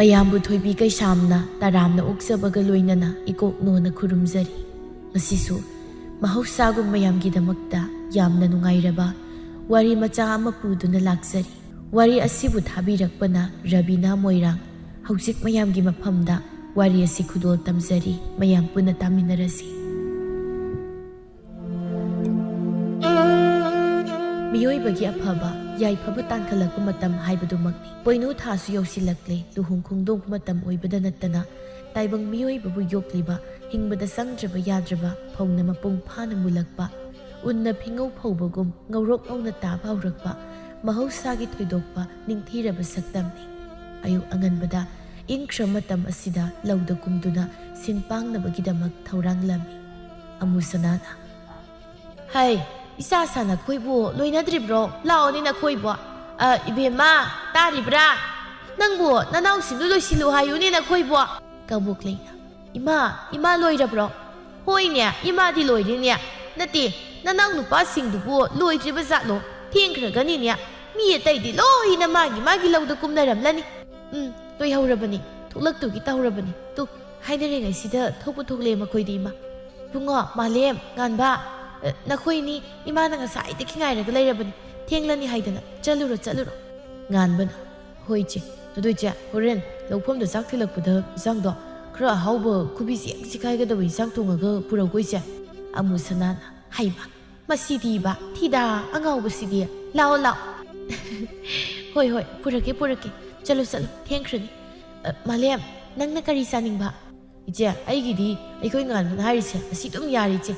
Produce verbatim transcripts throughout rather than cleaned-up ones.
ꯑꯌꯥꯝꯕꯨ ꯊꯣꯏꯕꯤ ꯀꯩꯁꯥꯝꯅ ꯇꯔꯥꯝꯅ ꯑꯣꯛꯆꯕꯒ ꯂꯣꯏꯅꯅ ꯏꯀꯣꯛꯅꯣꯅ ꯈꯨꯔꯨꯝꯖꯔꯤ꯫ ꯉꯁꯤꯁꯨ ꯃꯍꯧꯁꯥꯒꯨꯝ ꯃꯌꯥꯝꯒꯤꯗꯃꯛꯇ ꯌꯥꯝꯅ ꯅꯨꯡꯉꯥꯏꯔꯕ ꯋꯥꯔꯤ ꯃꯆꯥ ꯑꯃ ꯄꯨꯗꯨꯅ ꯂꯥꯛꯆꯔꯤ꯫ ꯋꯥꯔꯤ ꯑꯁꯤꯕꯨ ꯊꯥꯕꯤꯔꯛꯄꯅ ꯔꯕꯤꯅꯥ ꯃꯣꯏꯔꯥꯡ꯫ ꯍꯧꯖꯤꯛ ꯃꯌꯥꯝꯒꯤ ꯃꯐꯝꯗ ꯋꯥꯔꯤ ꯑꯁꯤ ꯈꯨꯗꯣꯜ ꯇꯝꯖꯔꯤ, ꯃꯌꯥꯝ ꯄꯨꯟꯅ ꯇꯥꯃꯤꯟꯅꯔꯁꯤ꯫ ꯃꯤꯑꯣꯏꯕꯒꯤ ꯑꯐꯕ ꯌꯥꯏꯐꯕ ꯇꯥꯟꯈꯠꯂꯛꯄ ꯃꯇꯝ ꯍꯥꯏꯕꯗꯨꯃꯛꯅꯤ꯫ ꯄꯣꯏꯅꯨ ꯊꯥꯁꯨ ꯌꯧꯁꯤꯜꯂꯛꯂꯦ, ꯂꯨꯍꯣꯡ ꯈꯣꯡꯗꯣꯡꯕ ꯃꯇꯝ ꯑꯣꯏꯕꯗ ꯅꯠꯇꯅ ꯇꯥꯏꯕꯪ ꯃꯤꯑꯣꯏꯕꯕꯨ ꯌꯣꯛꯂꯤꯕ, ꯍꯤꯡꯕꯗ ꯆꯪꯗ꯭ꯔꯕ ꯌꯥꯗ꯭ꯔꯕ ꯐꯧꯅ ꯃꯄꯨꯡ ꯐꯥꯅ ꯃꯨꯜꯂꯛꯄ, ꯎꯟꯅ ꯐꯤꯉꯧ ꯐꯧꯕꯒꯨꯝ ꯉꯧꯔꯣꯛ ꯉꯧꯅ ꯇꯥꯕ ꯍꯧꯔꯛꯄ ꯃꯍꯧꯁꯥꯒꯤ ꯊꯣꯏꯗꯣꯛꯄ ꯅꯤꯡꯊꯤꯔꯕ ꯁꯛꯇꯝꯅꯤ꯫ ꯑꯌꯨꯛ ꯑꯉꯟꯕꯗ ꯏꯪꯈ꯭ꯔ ꯃꯇꯝ ꯑꯁꯤꯗ ꯂꯧꯗ ꯀꯨꯝꯗꯨꯅ ꯁꯤꯟ ꯄꯥꯡꯅꯕꯒꯤꯗꯃꯛ ꯊꯧꯔꯥꯡꯂꯝꯃꯤ꯫ ꯑꯃꯨ ꯁꯅꯥꯅ, "ꯍꯩ, ꯏꯆꯥ ꯁꯥ ꯅꯈꯣꯏꯕꯨ ꯂꯣꯏꯅꯗ꯭ꯔꯤꯕ꯭ꯔꯣ? ꯂꯥꯛꯑꯣꯅꯦ ꯅꯈꯣꯏꯕꯨ꯫ ꯑ, ꯏꯕꯦꯝꯃ, ꯇꯥꯔꯤꯕ꯭ꯔꯥ? ꯅꯪꯕꯨ ꯅꯅꯥꯎꯁꯤꯡꯗꯨ ꯂꯣꯏꯁꯤꯜꯂꯨ ꯍꯥꯏꯌꯨꯅꯦ ꯅꯈꯣꯏꯕꯨ"꯫ ꯀꯕꯣꯛꯂꯩꯅ, "ꯏꯃꯥ, ꯏꯃꯥ ꯂꯣꯏꯔꯕ꯭ꯔꯣ?" "ꯍꯣꯏꯅꯦ, ꯏꯃꯥꯗꯤ ꯂꯣꯏꯔꯦꯅꯦ꯫ ꯅꯠꯇꯦ, ꯅꯅꯥꯎ ꯅꯨꯄꯥꯁꯤꯡꯗꯨꯕꯨ ꯂꯣꯏꯗ꯭ꯔꯤꯕ ꯖꯥꯠꯂꯣ? ꯊꯦꯡꯈ꯭ꯔꯒꯅꯤꯅꯦ꯫ ꯃꯤ ꯑꯇꯩꯗꯤ ꯂꯣꯏꯅ ꯃꯥꯒꯤ ꯃꯥꯒꯤ ꯂꯧꯗ ꯀꯨꯝꯅꯔꯝꯂꯅꯤ꯫ ꯎꯝ, ꯂꯣꯏꯍꯧꯔꯕꯅꯤ, ꯊꯣꯛꯂꯛꯇꯨꯒꯤ ꯇꯧꯔꯕꯅꯤ꯫ ꯇꯨ, ꯍꯥꯏꯅꯔꯤꯉꯩꯁꯤꯗ ꯊꯣꯛꯄꯨ ꯊꯣꯛꯂꯛꯑꯦ ꯃꯈꯣꯏꯗꯤ, ꯏꯃꯥ꯫ ꯏꯕꯨꯡꯉꯣ, ꯃꯥꯂꯦꯝ, ꯉꯥꯟꯕ, ꯑ, ꯅꯈꯣꯏꯅꯤ ꯏꯃꯥꯅ ꯉꯁꯥꯏꯗꯒꯤ ꯉꯥꯏꯔꯒ ꯂꯩꯔꯕꯅꯤ꯫ ꯊꯦꯡꯂꯅꯤ ꯍꯥꯏꯗꯅ꯫ ꯆꯠꯂꯨꯔꯣ, ꯆꯠꯂꯨꯔꯣ"꯫ ꯉꯥꯟꯕꯅ, "ꯍꯣꯏ ꯏꯆꯦ, ꯑꯗꯨ ꯏꯆꯦ, ꯍꯣꯔꯦꯟ ꯂꯧꯐꯝꯗ ꯆꯥꯛ ꯊꯤꯜꯂꯛꯄꯗ ꯏꯟꯁꯥꯡꯗꯣ ꯈꯔ ꯑꯍꯥꯎꯕ ꯈꯨꯕꯤ ꯆꯦꯡ ꯆꯤꯈꯥꯏꯒꯗꯕ ꯏꯟꯁꯥꯡ ꯊꯣꯡꯉꯒ ꯄꯨꯔꯛꯎꯀꯣ ꯏꯆꯦ"꯫ ꯑꯃꯨ ꯁꯅꯥꯅ, "ꯍꯩꯃ, ꯃꯁꯤꯗꯤꯕ, ꯊꯤꯗꯥ ꯑꯉꯥꯎꯕꯁꯤꯗꯤ꯫ ꯂꯥꯛꯑꯣ, ꯂꯥꯛꯑꯣ"꯫ "ꯍꯣꯏ, ꯍꯣꯏ, ꯄꯨꯔꯛꯀꯦ, ꯄꯨꯔꯛꯀꯦ꯫ ꯆꯠꯂꯣ, ꯆꯠꯂꯣ, ꯊꯦꯡꯈ꯭ꯔꯅꯤ꯫ ꯑ, ꯃꯥꯂꯦꯝ, ꯅꯪꯅ ꯀꯔꯤ ꯆꯥꯅꯤꯡꯕ?" "ꯏꯆꯦ, ꯑꯩꯒꯤꯗꯤ ꯑꯩꯈꯣꯏ ꯉꯥꯟꯕꯅ ꯍꯥꯏꯔꯤꯁꯦ ꯑꯁꯤ ꯑꯗꯨꯝ ꯌꯥꯔꯦ ꯏꯆꯦ꯫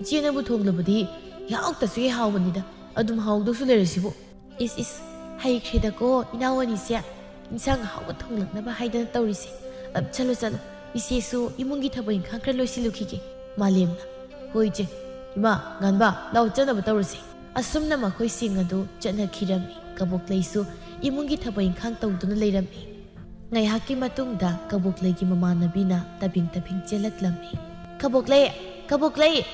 ꯏꯆꯦꯅꯕꯨ ꯊꯣꯡꯂꯕꯗꯤ ꯌꯥꯎꯗꯁꯨ ꯍꯦꯛ ꯍꯥꯎꯕꯅꯤꯗ꯫ ꯑꯗꯨꯝ ꯍꯥꯎꯗꯧꯁꯨ ꯂꯩꯔꯁꯤꯕꯨ"꯫ "ꯏꯁ, ꯏꯁ, ꯍꯩꯈ꯭ꯔꯦꯗꯀꯣ ꯏꯅꯥꯎ ꯑꯅꯤꯁꯦ꯫ ꯏꯟꯁꯥꯡ ꯑꯍꯥꯎꯕ ꯊꯣꯡꯂꯛꯅꯕ ꯍꯥꯏꯗꯅ ꯇꯧꯔꯤꯁꯦ꯫ ꯑ, ꯆꯠꯂꯣ, ꯆꯠꯂꯣ꯫ ꯏꯆꯦꯁꯨ ꯏꯃꯨꯡꯒꯤ ꯊꯕꯛ ꯏꯪꯈꯥꯡ ꯈꯔ ꯂꯣꯏꯁꯤꯜꯂꯨꯈꯤꯒꯦ"꯫ ꯃꯥꯂꯦꯝꯅ, "ꯍꯣꯏ ꯏꯆꯦ꯫ ꯏꯃꯥ, ꯉꯥꯟꯕ, ꯂꯥꯎ ꯆꯠꯅꯕ ꯇꯧꯔꯁꯦ"꯫ ꯑꯁꯨꯝꯅ ꯃꯈꯣꯏꯁꯤꯡ ꯑꯗꯨ ꯆꯠꯅꯈꯤꯔꯝꯃꯤ꯫ ꯀꯕꯣꯛꯂꯩꯁꯨ ꯏꯃꯨꯡꯒꯤ ꯊꯕꯛ ꯏꯪꯈꯥꯡ ꯇꯧꯗꯨꯅ ꯂꯩꯔꯝꯃꯤ꯫ ꯉꯥꯏꯍꯥꯛꯀꯤ ꯃꯇꯨꯡꯗ ꯀꯕꯣꯛꯂꯩꯒꯤ ꯃꯃꯥꯟꯅꯕꯤꯅ ꯇꯥꯕꯤꯡ ꯇꯥꯕꯤꯡ ꯆꯦꯜꯂꯛꯂꯝꯃꯤ꯫ "ꯀꯕꯣꯛꯂꯩ! ꯀꯕꯣꯛꯂꯩ!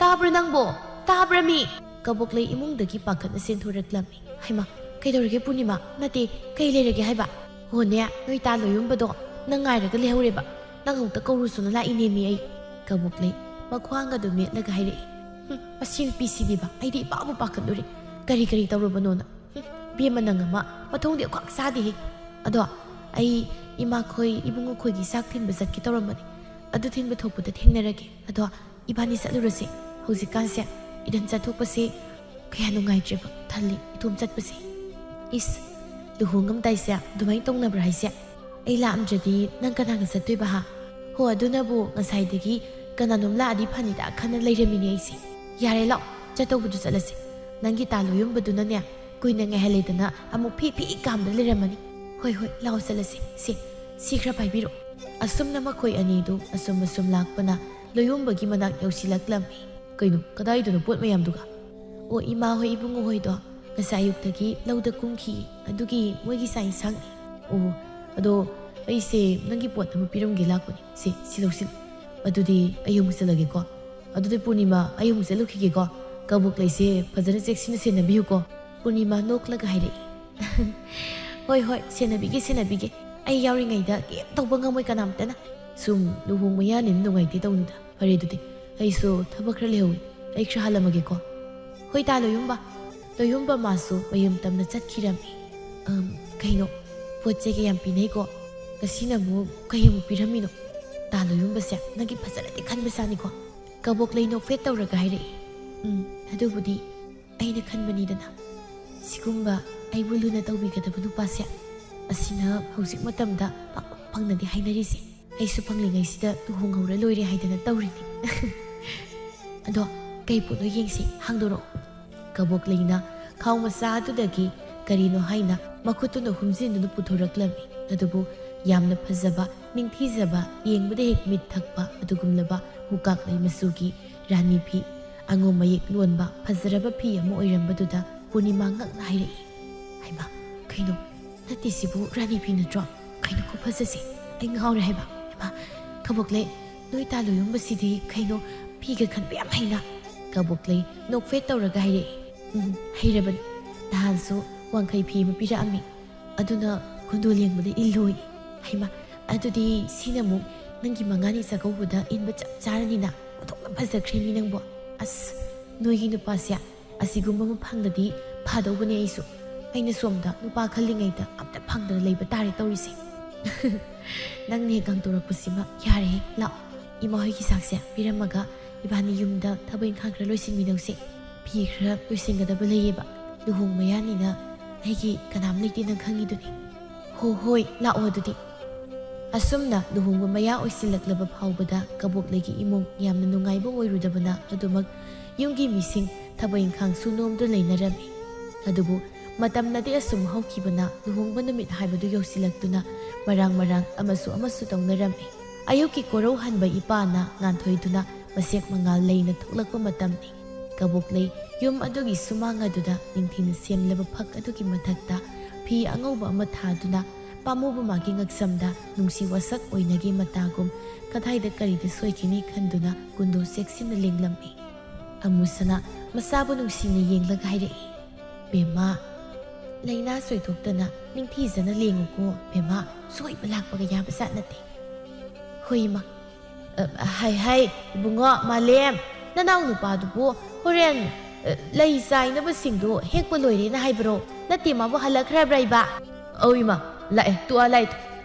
ꯇꯥꯕ꯭ꯔꯥ ꯅꯪꯕꯣ? ꯇꯥꯕ꯭ꯔꯥ ꯃꯤ?" ꯀꯕꯣꯛꯂꯩ ꯏꯃꯨꯡꯗꯒꯤ ꯄꯥꯈꯠꯅ ꯆꯦꯟꯊꯣꯔꯛꯂꯝꯃꯤ꯫ "ꯍꯩꯃꯥ, ꯀꯩꯗꯧꯔꯒꯦ ꯄꯨꯔꯅꯤꯃꯥ? ꯅꯠꯇꯦ, ꯀꯩ ꯂꯩꯔꯒꯦ ꯍꯥꯏꯕ?" ꯑꯣꯅꯦ, ꯅꯣꯏ ꯇꯥ ꯂꯣꯏꯌꯨꯝꯕꯗꯣ ꯅꯪ ꯉꯥꯏꯔꯒ ꯂꯩꯍꯧꯔꯦꯕ꯫ ꯅꯪ ꯑꯃꯨꯛꯇ ꯀꯧꯔꯨꯁꯨꯅ ꯂꯥꯛꯏꯅꯦꯃꯤ ꯑꯩ꯫ ꯀꯕꯣꯛꯂꯩ ꯃꯈ꯭ꯋꯥꯡꯒꯗꯣ ꯃꯦꯠꯂꯒ ꯍꯥꯏꯔꯛꯏ꯫ "ꯍꯨꯝ, ꯃꯁꯤ ꯅꯨꯄꯤꯁꯤꯗꯤꯕ, ꯑꯩꯗꯤ ꯏꯄꯥꯕꯨ ꯄꯥꯈꯠꯂꯨꯔꯦ꯫ ꯀꯔꯤ ꯀꯔꯤ ꯇꯧꯔꯕꯅꯣꯅ꯫ ꯍꯨꯝ, ꯕꯦꯝꯃ ꯅꯪ ꯑꯃ ꯃꯊꯣꯡꯗꯤ ꯈ꯭ꯋꯥꯛ ꯆꯥꯗꯦꯍꯦ꯫ ꯑꯗꯣ ꯑꯩ ꯏꯃꯥꯈꯣꯏ ꯏꯕꯨꯡꯉꯣꯈꯣꯏꯒꯤ ꯆꯥꯛ ꯊꯤꯟꯕ ꯆꯠꯀꯦ ꯇꯧꯔꯝꯕꯅꯤ꯫ ꯑꯗꯨ ꯊꯤꯟꯕ ꯊꯣꯛꯄꯗ ꯊꯦꯡꯅꯔꯒꯦ꯫ ꯑꯗꯣ ꯏꯕꯥꯅꯤ ꯆꯠꯂꯨꯔꯁꯦ꯫ ꯍꯧꯖꯤꯛꯀꯥꯟꯁꯦ ꯏꯊꯟ ꯆꯠꯊꯣꯛꯄꯁꯦ ꯀꯌꯥ ꯅꯨꯡꯉꯥꯏꯇ꯭ꯔꯦꯕ, ꯊꯜꯂꯤ ꯏꯇꯣꯝ ꯆꯠꯄꯁꯦ꯫" "ꯏꯁ, ꯂꯨꯍꯣꯡꯉꯝꯗꯥꯏꯁꯦ ꯑꯗꯨꯃꯥꯏꯅ ꯇꯧꯅꯕ꯭ꯔꯥ ꯍꯥꯏꯁꯦ? ꯑꯩ ꯂꯥꯛꯑꯝꯗ꯭ꯔꯗꯤ ꯅꯪ ꯀꯅꯥꯒ ꯆꯠꯇꯣꯏꯕ ꯍꯥ? ꯍꯣ, ꯑꯗꯨꯅꯕꯨ ꯉꯁꯥꯏꯗꯒꯤ ꯀꯅꯥꯅꯣꯝ ꯂꯥꯛꯑꯗꯤ ꯐꯅꯤꯗ ꯈꯟꯅ ꯂꯩꯔꯝꯃꯤꯅꯦ ꯑꯩꯁꯦ꯫ ꯌꯥꯔꯦ, ꯂꯥꯛꯑꯣ, ꯆꯠꯇꯧꯕꯗꯨ ꯆꯠꯂꯁꯦ꯫ ꯅꯪꯒꯤ ꯇꯥ ꯂꯣꯏꯌꯨꯝꯕꯗꯨꯅꯅꯦ ꯀꯨꯏꯅ ꯉꯥꯏꯍꯜꯂꯦꯗꯅ ꯑꯃꯨꯛ ꯐꯤ ꯐꯤ ꯀꯥꯝꯗ ꯂꯩꯔꯝꯃꯅꯤ꯫ ꯍꯣꯏ ꯍꯣꯏ, ꯂꯥꯛꯑꯣ ꯆꯠꯂꯁꯦ꯫ ꯁꯦ, ꯁꯤ ꯈꯔ ꯄꯥꯏꯕꯤꯔꯣ꯫" ꯑꯁꯨꯝꯅ ꯃꯈꯣꯏ ꯑꯅꯤꯗꯨ ꯑꯁꯨꯝ ꯑꯁꯨꯝ ꯂꯥꯛꯄꯅ ꯂꯣꯏꯌꯨꯝꯕꯒꯤ ꯃꯅꯥꯛ ꯌꯧꯁꯤꯜꯂꯛꯂꯝꯃꯤ꯫ "ꯀꯩꯅꯣ, ꯀꯗꯥꯏꯗꯅꯣ ꯄꯣꯠ ꯃꯌꯥꯝꯗꯨꯒ?" "ꯑꯣ, ꯏꯃꯥ ꯍꯣꯏ ꯏꯕꯨꯡꯉꯣ ꯍꯣꯏꯗꯣ ꯉꯁꯥꯏ ꯑꯌꯨꯛꯇꯒꯤ ꯂꯧꯗ ꯀꯨꯝꯈꯤ, ꯑꯗꯨꯒꯤ ꯃꯣꯏꯒꯤ ꯆꯥꯛ ꯏꯟꯁꯥꯡꯅꯤ꯫" "ꯑꯣ, ꯑꯗꯣ ꯑꯩꯁꯦ ꯅꯪꯒꯤ ꯄꯣꯠ ꯑꯃ ꯄꯤꯔꯝꯒꯦ ꯂꯥꯛꯄꯅꯤ꯫ ꯁꯦ, ꯁꯤ ꯂꯧꯁꯤꯜꯂꯨ꯫ ꯑꯗꯨꯗꯤ ꯑꯩ ꯑꯃꯨꯛ ꯆꯠꯂꯒꯦꯀꯣ꯫ ꯑꯗꯨꯗꯤ ꯄꯨꯔꯅꯤꯃꯥ, ꯑꯩ ꯑꯃꯨꯛ ꯆꯠꯂꯨꯈꯤꯒꯦꯀꯣ꯫ ꯀꯕꯣꯛꯂꯩꯁꯦ ꯐꯖꯅ ꯆꯦꯛꯁꯤꯟꯅ ꯁꯦꯟꯅꯕꯤꯌꯨꯀꯣ꯫" ꯄꯨꯔꯅꯤꯃꯥ ꯅꯣꯛꯂꯒ ꯍꯥꯏꯔꯛꯏ꯫ "ꯍꯣꯏ ꯍꯣꯏ, ꯁꯦꯟꯅꯕꯤꯒꯦ ꯁꯦꯟꯅꯕꯤꯒꯦ꯫ ꯑꯩ ꯌꯥꯎꯔꯤꯉꯩꯗ ꯀꯩꯝ ꯇꯧꯕ ꯉꯝꯃꯣꯏ ꯀꯅꯥꯝꯇꯅ꯫ ꯁꯨꯝ ꯂꯨꯍꯣꯡꯕ ꯌꯥꯅꯤꯅ ꯅꯨꯡꯉꯥꯏꯇꯦ ꯇꯧꯅꯤꯗ꯫ ꯐꯔꯦ ꯑꯗꯨꯗꯤ, ꯑꯩꯁꯨ ꯊꯕꯛ ꯈꯔ ꯂꯩꯍꯧꯋꯤ, ꯑꯩ ꯈꯔ ꯍꯥꯜꯂꯝꯃꯒꯦꯀꯣ꯫" "ꯍꯣꯏ ꯇꯥ ꯂꯣꯏꯌꯨꯝꯕ꯫" ꯂꯣꯏꯌꯨꯝꯕ ꯃꯥꯁꯨ ꯃꯌꯨꯝ ꯇꯝꯅ ꯆꯠꯈꯤꯔꯝꯃꯤ꯫ "ꯑꯝ, ꯀꯩꯅꯣ, ꯄꯣꯠ ꯆꯩ ꯀꯌꯥꯝ ꯄꯤꯅꯩꯀꯣ? ꯉꯁꯤꯅ ꯑꯃꯨꯛ ꯀꯩ ꯑꯃꯨꯛ ꯄꯤꯔꯝꯃꯤꯅꯣ? ꯇꯥ ꯂꯣꯏꯌꯨꯝꯕꯁꯦ ꯅꯪꯒꯤ ꯐꯖꯅꯗꯤ ꯈꯟꯕꯖꯥꯠꯅꯤꯀꯣ꯫" ꯀꯕꯣꯛꯂꯩ ꯅꯣꯛꯐꯦꯠ ꯇꯧꯔꯒ ꯍꯥꯏꯔꯛꯏ꯫ "ꯎꯝ, ꯑꯗꯨꯕꯨꯗꯤ ꯑꯩꯅ ꯈꯟꯕꯅꯤꯗꯅ꯫ ꯁꯤꯒꯨꯝꯕ ꯑꯩꯕꯨ ꯂꯨꯅ ꯇꯧꯕꯤꯒꯗꯕ ꯅꯨꯄꯥꯁꯦ ꯑꯁꯤꯅ ꯍꯧꯖꯤꯛ ꯃꯇꯝꯗ ꯄꯥꯛ ꯐꯪꯅꯗꯦ ꯍꯥꯏꯅꯔꯤꯁꯦ꯫ ꯑꯩꯁꯨ ꯐꯪꯂꯤꯉꯩꯁꯤꯗ ꯂꯨꯍꯣꯡꯍꯧꯔ ꯂꯣꯏꯔꯦ ꯍꯥꯏꯗꯅ ꯇꯧꯔꯤꯅꯤ꯫" "ꯑꯗꯣ ꯀꯩ ꯄꯣꯠꯅꯣ ꯌꯦꯡꯁꯤ, ꯍꯥꯡꯗꯣꯔꯛꯑꯣ꯫" ꯀꯕꯣꯛꯂꯩꯅ ꯈꯥꯎ ꯃꯆꯥ ꯑꯗꯨꯗꯒꯤ ꯀꯔꯤꯅꯣ ꯍꯥꯏꯅ ꯃꯈꯨꯠꯇꯨꯅ ꯍꯨꯝꯖꯤꯟꯗꯨꯅ ꯄꯨꯊꯣꯔꯛꯂꯝꯃꯤ꯫ ꯑꯗꯨꯕꯨ ꯌꯥꯝꯅ ꯐꯖꯕ, ꯅꯤꯡꯊꯤꯖꯕ, ꯌꯦꯡꯕꯗ ꯍꯦꯛ ꯃꯤꯠ ꯊꯛꯄ ꯑꯗꯨꯒꯨꯝꯂꯕ ꯃꯨꯀꯥꯛꯂꯩ ꯃꯆꯨꯒꯤ ꯔꯥꯅꯤ ꯐꯤ, ꯑꯉꯧ ꯃꯌꯦꯛ ꯂꯣꯟꯕ ꯐꯖꯔꯕ ꯐꯤ ꯑꯃ ꯑꯣꯏꯔꯝꯕꯗꯨꯗ ꯄꯨꯔꯅꯤꯃꯥ ꯉꯛꯅ ꯍꯥꯏꯔꯛꯏ꯫ "ꯍꯩꯃꯥ, ꯀꯩꯅꯣ? ꯅꯠꯇꯦ, ꯁꯤꯕꯨ ꯔꯥꯅꯤ ꯐꯤ ꯅꯠꯇ꯭ꯔꯣ? ꯀꯩꯅꯣ ꯈꯨꯐꯖꯁꯦ? ꯑꯩ ꯉꯥꯎꯔꯦ ꯍꯥꯏꯕ꯫ ꯍꯩꯃꯥ, ꯀꯕꯣꯛꯂꯩ, ꯅꯣꯏ ꯇꯥ ꯂꯣꯏꯌꯨꯝꯕꯁꯤꯗꯤ ꯀꯩꯅꯣ, ꯐꯤꯒ ꯈꯟꯕ ꯌꯥꯝ ꯍꯩꯅ?" ꯀꯕꯣꯛꯂꯩ ꯅꯣꯛꯐꯦꯠ ꯇꯧꯔꯒ ꯍꯥꯏꯔꯛꯏ꯫ "ꯎꯝ, ꯍꯩꯔꯕꯅꯤ꯫ ꯅꯍꯥꯟꯁꯨ ꯋꯥꯡꯈꯩ ꯐꯤ ꯑꯃ ꯄꯤꯔꯛꯑꯝꯃꯤ꯫ ꯑꯗꯨꯅ ꯀꯨꯟꯗꯣ ꯂꯦꯡꯕꯗ ꯏꯜꯂꯣꯏ꯫ ꯍꯩꯃꯥ, ꯑꯗꯨꯗꯤ ꯁꯤꯅ ꯑꯃꯨꯛ ꯅꯪꯒꯤ ꯃꯉꯥꯅꯤ ꯆꯥꯛꯀꯧꯕꯗ ꯏꯟꯕ ꯆꯞ ꯆꯥꯔꯅꯤꯅ꯫ ꯑꯣꯟꯊꯣꯛꯅ ꯐꯖꯈ꯭ꯔꯦꯅꯤ ꯅꯪꯕꯨ꯫ ꯑꯁ, ꯅꯣꯏꯒꯤ ꯅꯨꯄꯥꯁꯦ ꯑꯁꯤꯒꯨꯝꯕ ꯑꯃ ꯐꯪꯂꯗꯤ ꯐꯗꯧꯕꯅꯦ ꯑꯩꯁꯨ꯫ ꯑꯩꯅ ꯁꯣꯝꯗ ꯅꯨꯄꯥ ꯈꯜꯂꯤꯉꯩꯗ ꯑꯝꯇ ꯐꯪꯗꯅ ꯂꯩꯕ ꯇꯥꯔꯦ ꯇꯧꯔꯤꯁꯦ꯫ ꯅꯪꯅ ꯍꯦꯛ ꯀꯥꯡꯇꯧꯔꯛꯄꯁꯤꯃ ꯌꯥꯔꯦꯍꯦ꯫ ꯂꯥꯛꯑꯣ, ꯏꯃꯥ ꯍꯣꯏꯒꯤ ꯆꯥꯛꯁꯦ ꯄꯤꯔꯝꯃꯒ ꯏꯕꯥꯅꯤ ꯌꯨꯝꯗ ꯊꯕꯛ ꯏꯪꯈꯥꯡ ꯈꯔ ꯂꯣꯏꯁꯤꯟꯃꯤꯟꯅꯧꯁꯦ꯫ ꯐꯤ ꯈꯔ ꯂꯣꯏꯁꯤꯟꯒꯗꯕ ꯂꯩꯌꯦꯕ꯫ ꯂꯨꯍꯣꯡ ꯃꯌꯥꯅꯤꯅ ꯑꯩꯒꯤ ꯀꯅꯥꯝ ꯂꯩꯇꯦ, ꯅꯪ ꯈꯪꯉꯤꯗꯨꯅꯤ꯫ ꯍꯣ ꯍꯣꯏ, ꯂꯥꯛꯑꯣ ꯑꯗꯨꯗꯤ꯫ ꯑꯁꯨꯝꯅ ꯂꯨꯍꯣꯡꯕ ꯃꯌꯥ ꯑꯣꯏꯁꯤꯜꯂꯛꯂꯕ ꯐꯥꯎꯕꯗ ꯀꯕꯣꯛꯂꯩꯒꯤ ꯏꯃꯨꯡ ꯌꯥꯝꯅ ꯅꯨꯡꯉꯥꯏꯕ ꯑꯣꯏꯔꯨꯗꯕꯅ ꯑꯗꯨꯃꯛ ꯌꯨꯝꯒꯤ ꯃꯤꯁꯤꯡ ꯊꯕꯛ ꯏꯪꯈꯥꯡ ꯁꯨꯅꯣꯝꯗꯨ ꯂꯩꯅꯔꯝꯃꯤ꯫ ꯑꯗꯨꯕꯨ ꯃꯇꯝꯅꯗꯤ ꯑꯁꯨꯝ ꯍꯧꯈꯤꯕꯅ ꯂꯨꯍꯣꯡꯕ ꯅꯨꯃꯤꯠ ꯍꯥꯏꯕꯗꯨ ꯌꯧꯁꯤꯜꯂꯛꯇꯨꯅ ꯃꯔꯥꯡ ꯃꯔꯥꯡ ꯑꯃꯁꯨ ꯑꯃꯁꯨ ꯇꯧꯅꯔꯝꯃꯤ꯫ ꯑꯌꯨꯛꯀꯤ ꯀꯣꯔꯧꯍꯟꯕ ꯏꯄꯥꯅ ꯉꯥꯟꯊꯣꯏꯗꯨꯅ ꯃꯁꯦꯛ ꯃꯉꯥꯜ ꯂꯩꯅ ꯊꯣꯛꯂꯛꯄ ꯃꯇꯝꯅꯤ꯫ ꯀꯕꯣꯛꯂꯩ ꯌꯨꯝ ꯑꯗꯨꯒꯤ ꯁꯨꯃꯥꯡ ꯑꯗꯨꯗ ꯅꯤꯡꯊꯤꯅ ꯁꯦꯝꯂꯕ ꯐꯛ ꯑꯗꯨꯒꯤ ꯃꯊꯛꯇ ꯐꯤ ꯑꯉꯧꯕ ꯑꯃ ꯊꯥꯗꯨꯅ ꯄꯥꯝꯃꯨꯕ ꯃꯥꯒꯤ ꯉꯛꯁꯝꯗ ꯅꯨꯡꯁꯤ ꯋꯥꯁꯛ ꯑꯣꯏꯅꯒꯤ ꯃꯇꯥꯒꯨꯝ ꯀꯗꯥꯏꯗ ꯀꯔꯤꯗ ꯁꯣꯏꯈꯤꯅꯤ ꯈꯟꯗꯨꯅ ꯀꯨꯟꯗꯣ ꯆꯦꯛꯁꯤꯟꯅ ꯂꯦꯡꯂꯝꯃꯤ꯫ ꯑꯃꯨꯁꯅ ꯃꯆꯥꯕꯨ ꯅꯨꯡꯁꯤꯅ ꯌꯦꯡꯂꯒ ꯍꯥꯏꯔꯛꯏ, "ꯕꯦꯝꯃ, ꯂꯥꯏꯅꯥ ꯁꯣꯏꯗꯣꯛꯇꯅ ꯅꯤꯡꯊꯤꯖꯅ ꯂꯦꯡꯉꯨꯀꯣ ꯕꯦꯝꯃ, ꯁꯣꯏꯕ ꯂꯥꯛꯄꯒ ꯌꯥꯕ ꯖꯥꯠ ꯅꯠꯇꯦ꯫" "ꯍꯣꯏ ꯏꯃꯥ꯫" "ꯑ, ꯍꯥꯏ ꯍꯥꯏ, ꯏꯕꯨꯡꯉꯣ ꯃꯥꯂꯦꯝ, ꯅꯅꯥꯎ ꯅꯨꯄꯥꯗꯨꯕꯨ ꯍꯣꯔꯦꯟ, ꯑ, ꯂꯩ ꯆꯥꯏꯅꯕꯁꯤꯡꯗꯣ ꯍꯦꯛꯄ ꯂꯣꯏꯔꯦꯅ ꯍꯥꯏꯕ꯭ꯔꯣ? ꯅꯠꯇꯦ, ꯃꯥꯕꯨ ꯍꯜꯂꯛꯈ꯭ꯔꯕ꯭ꯔꯥ ꯏꯕ?" "ꯑꯧ ꯏꯃꯥ, ꯂꯥꯛꯑꯦ, ꯇꯨ ꯑꯥ ꯂꯥꯛꯑꯦ ꯇꯨ꯫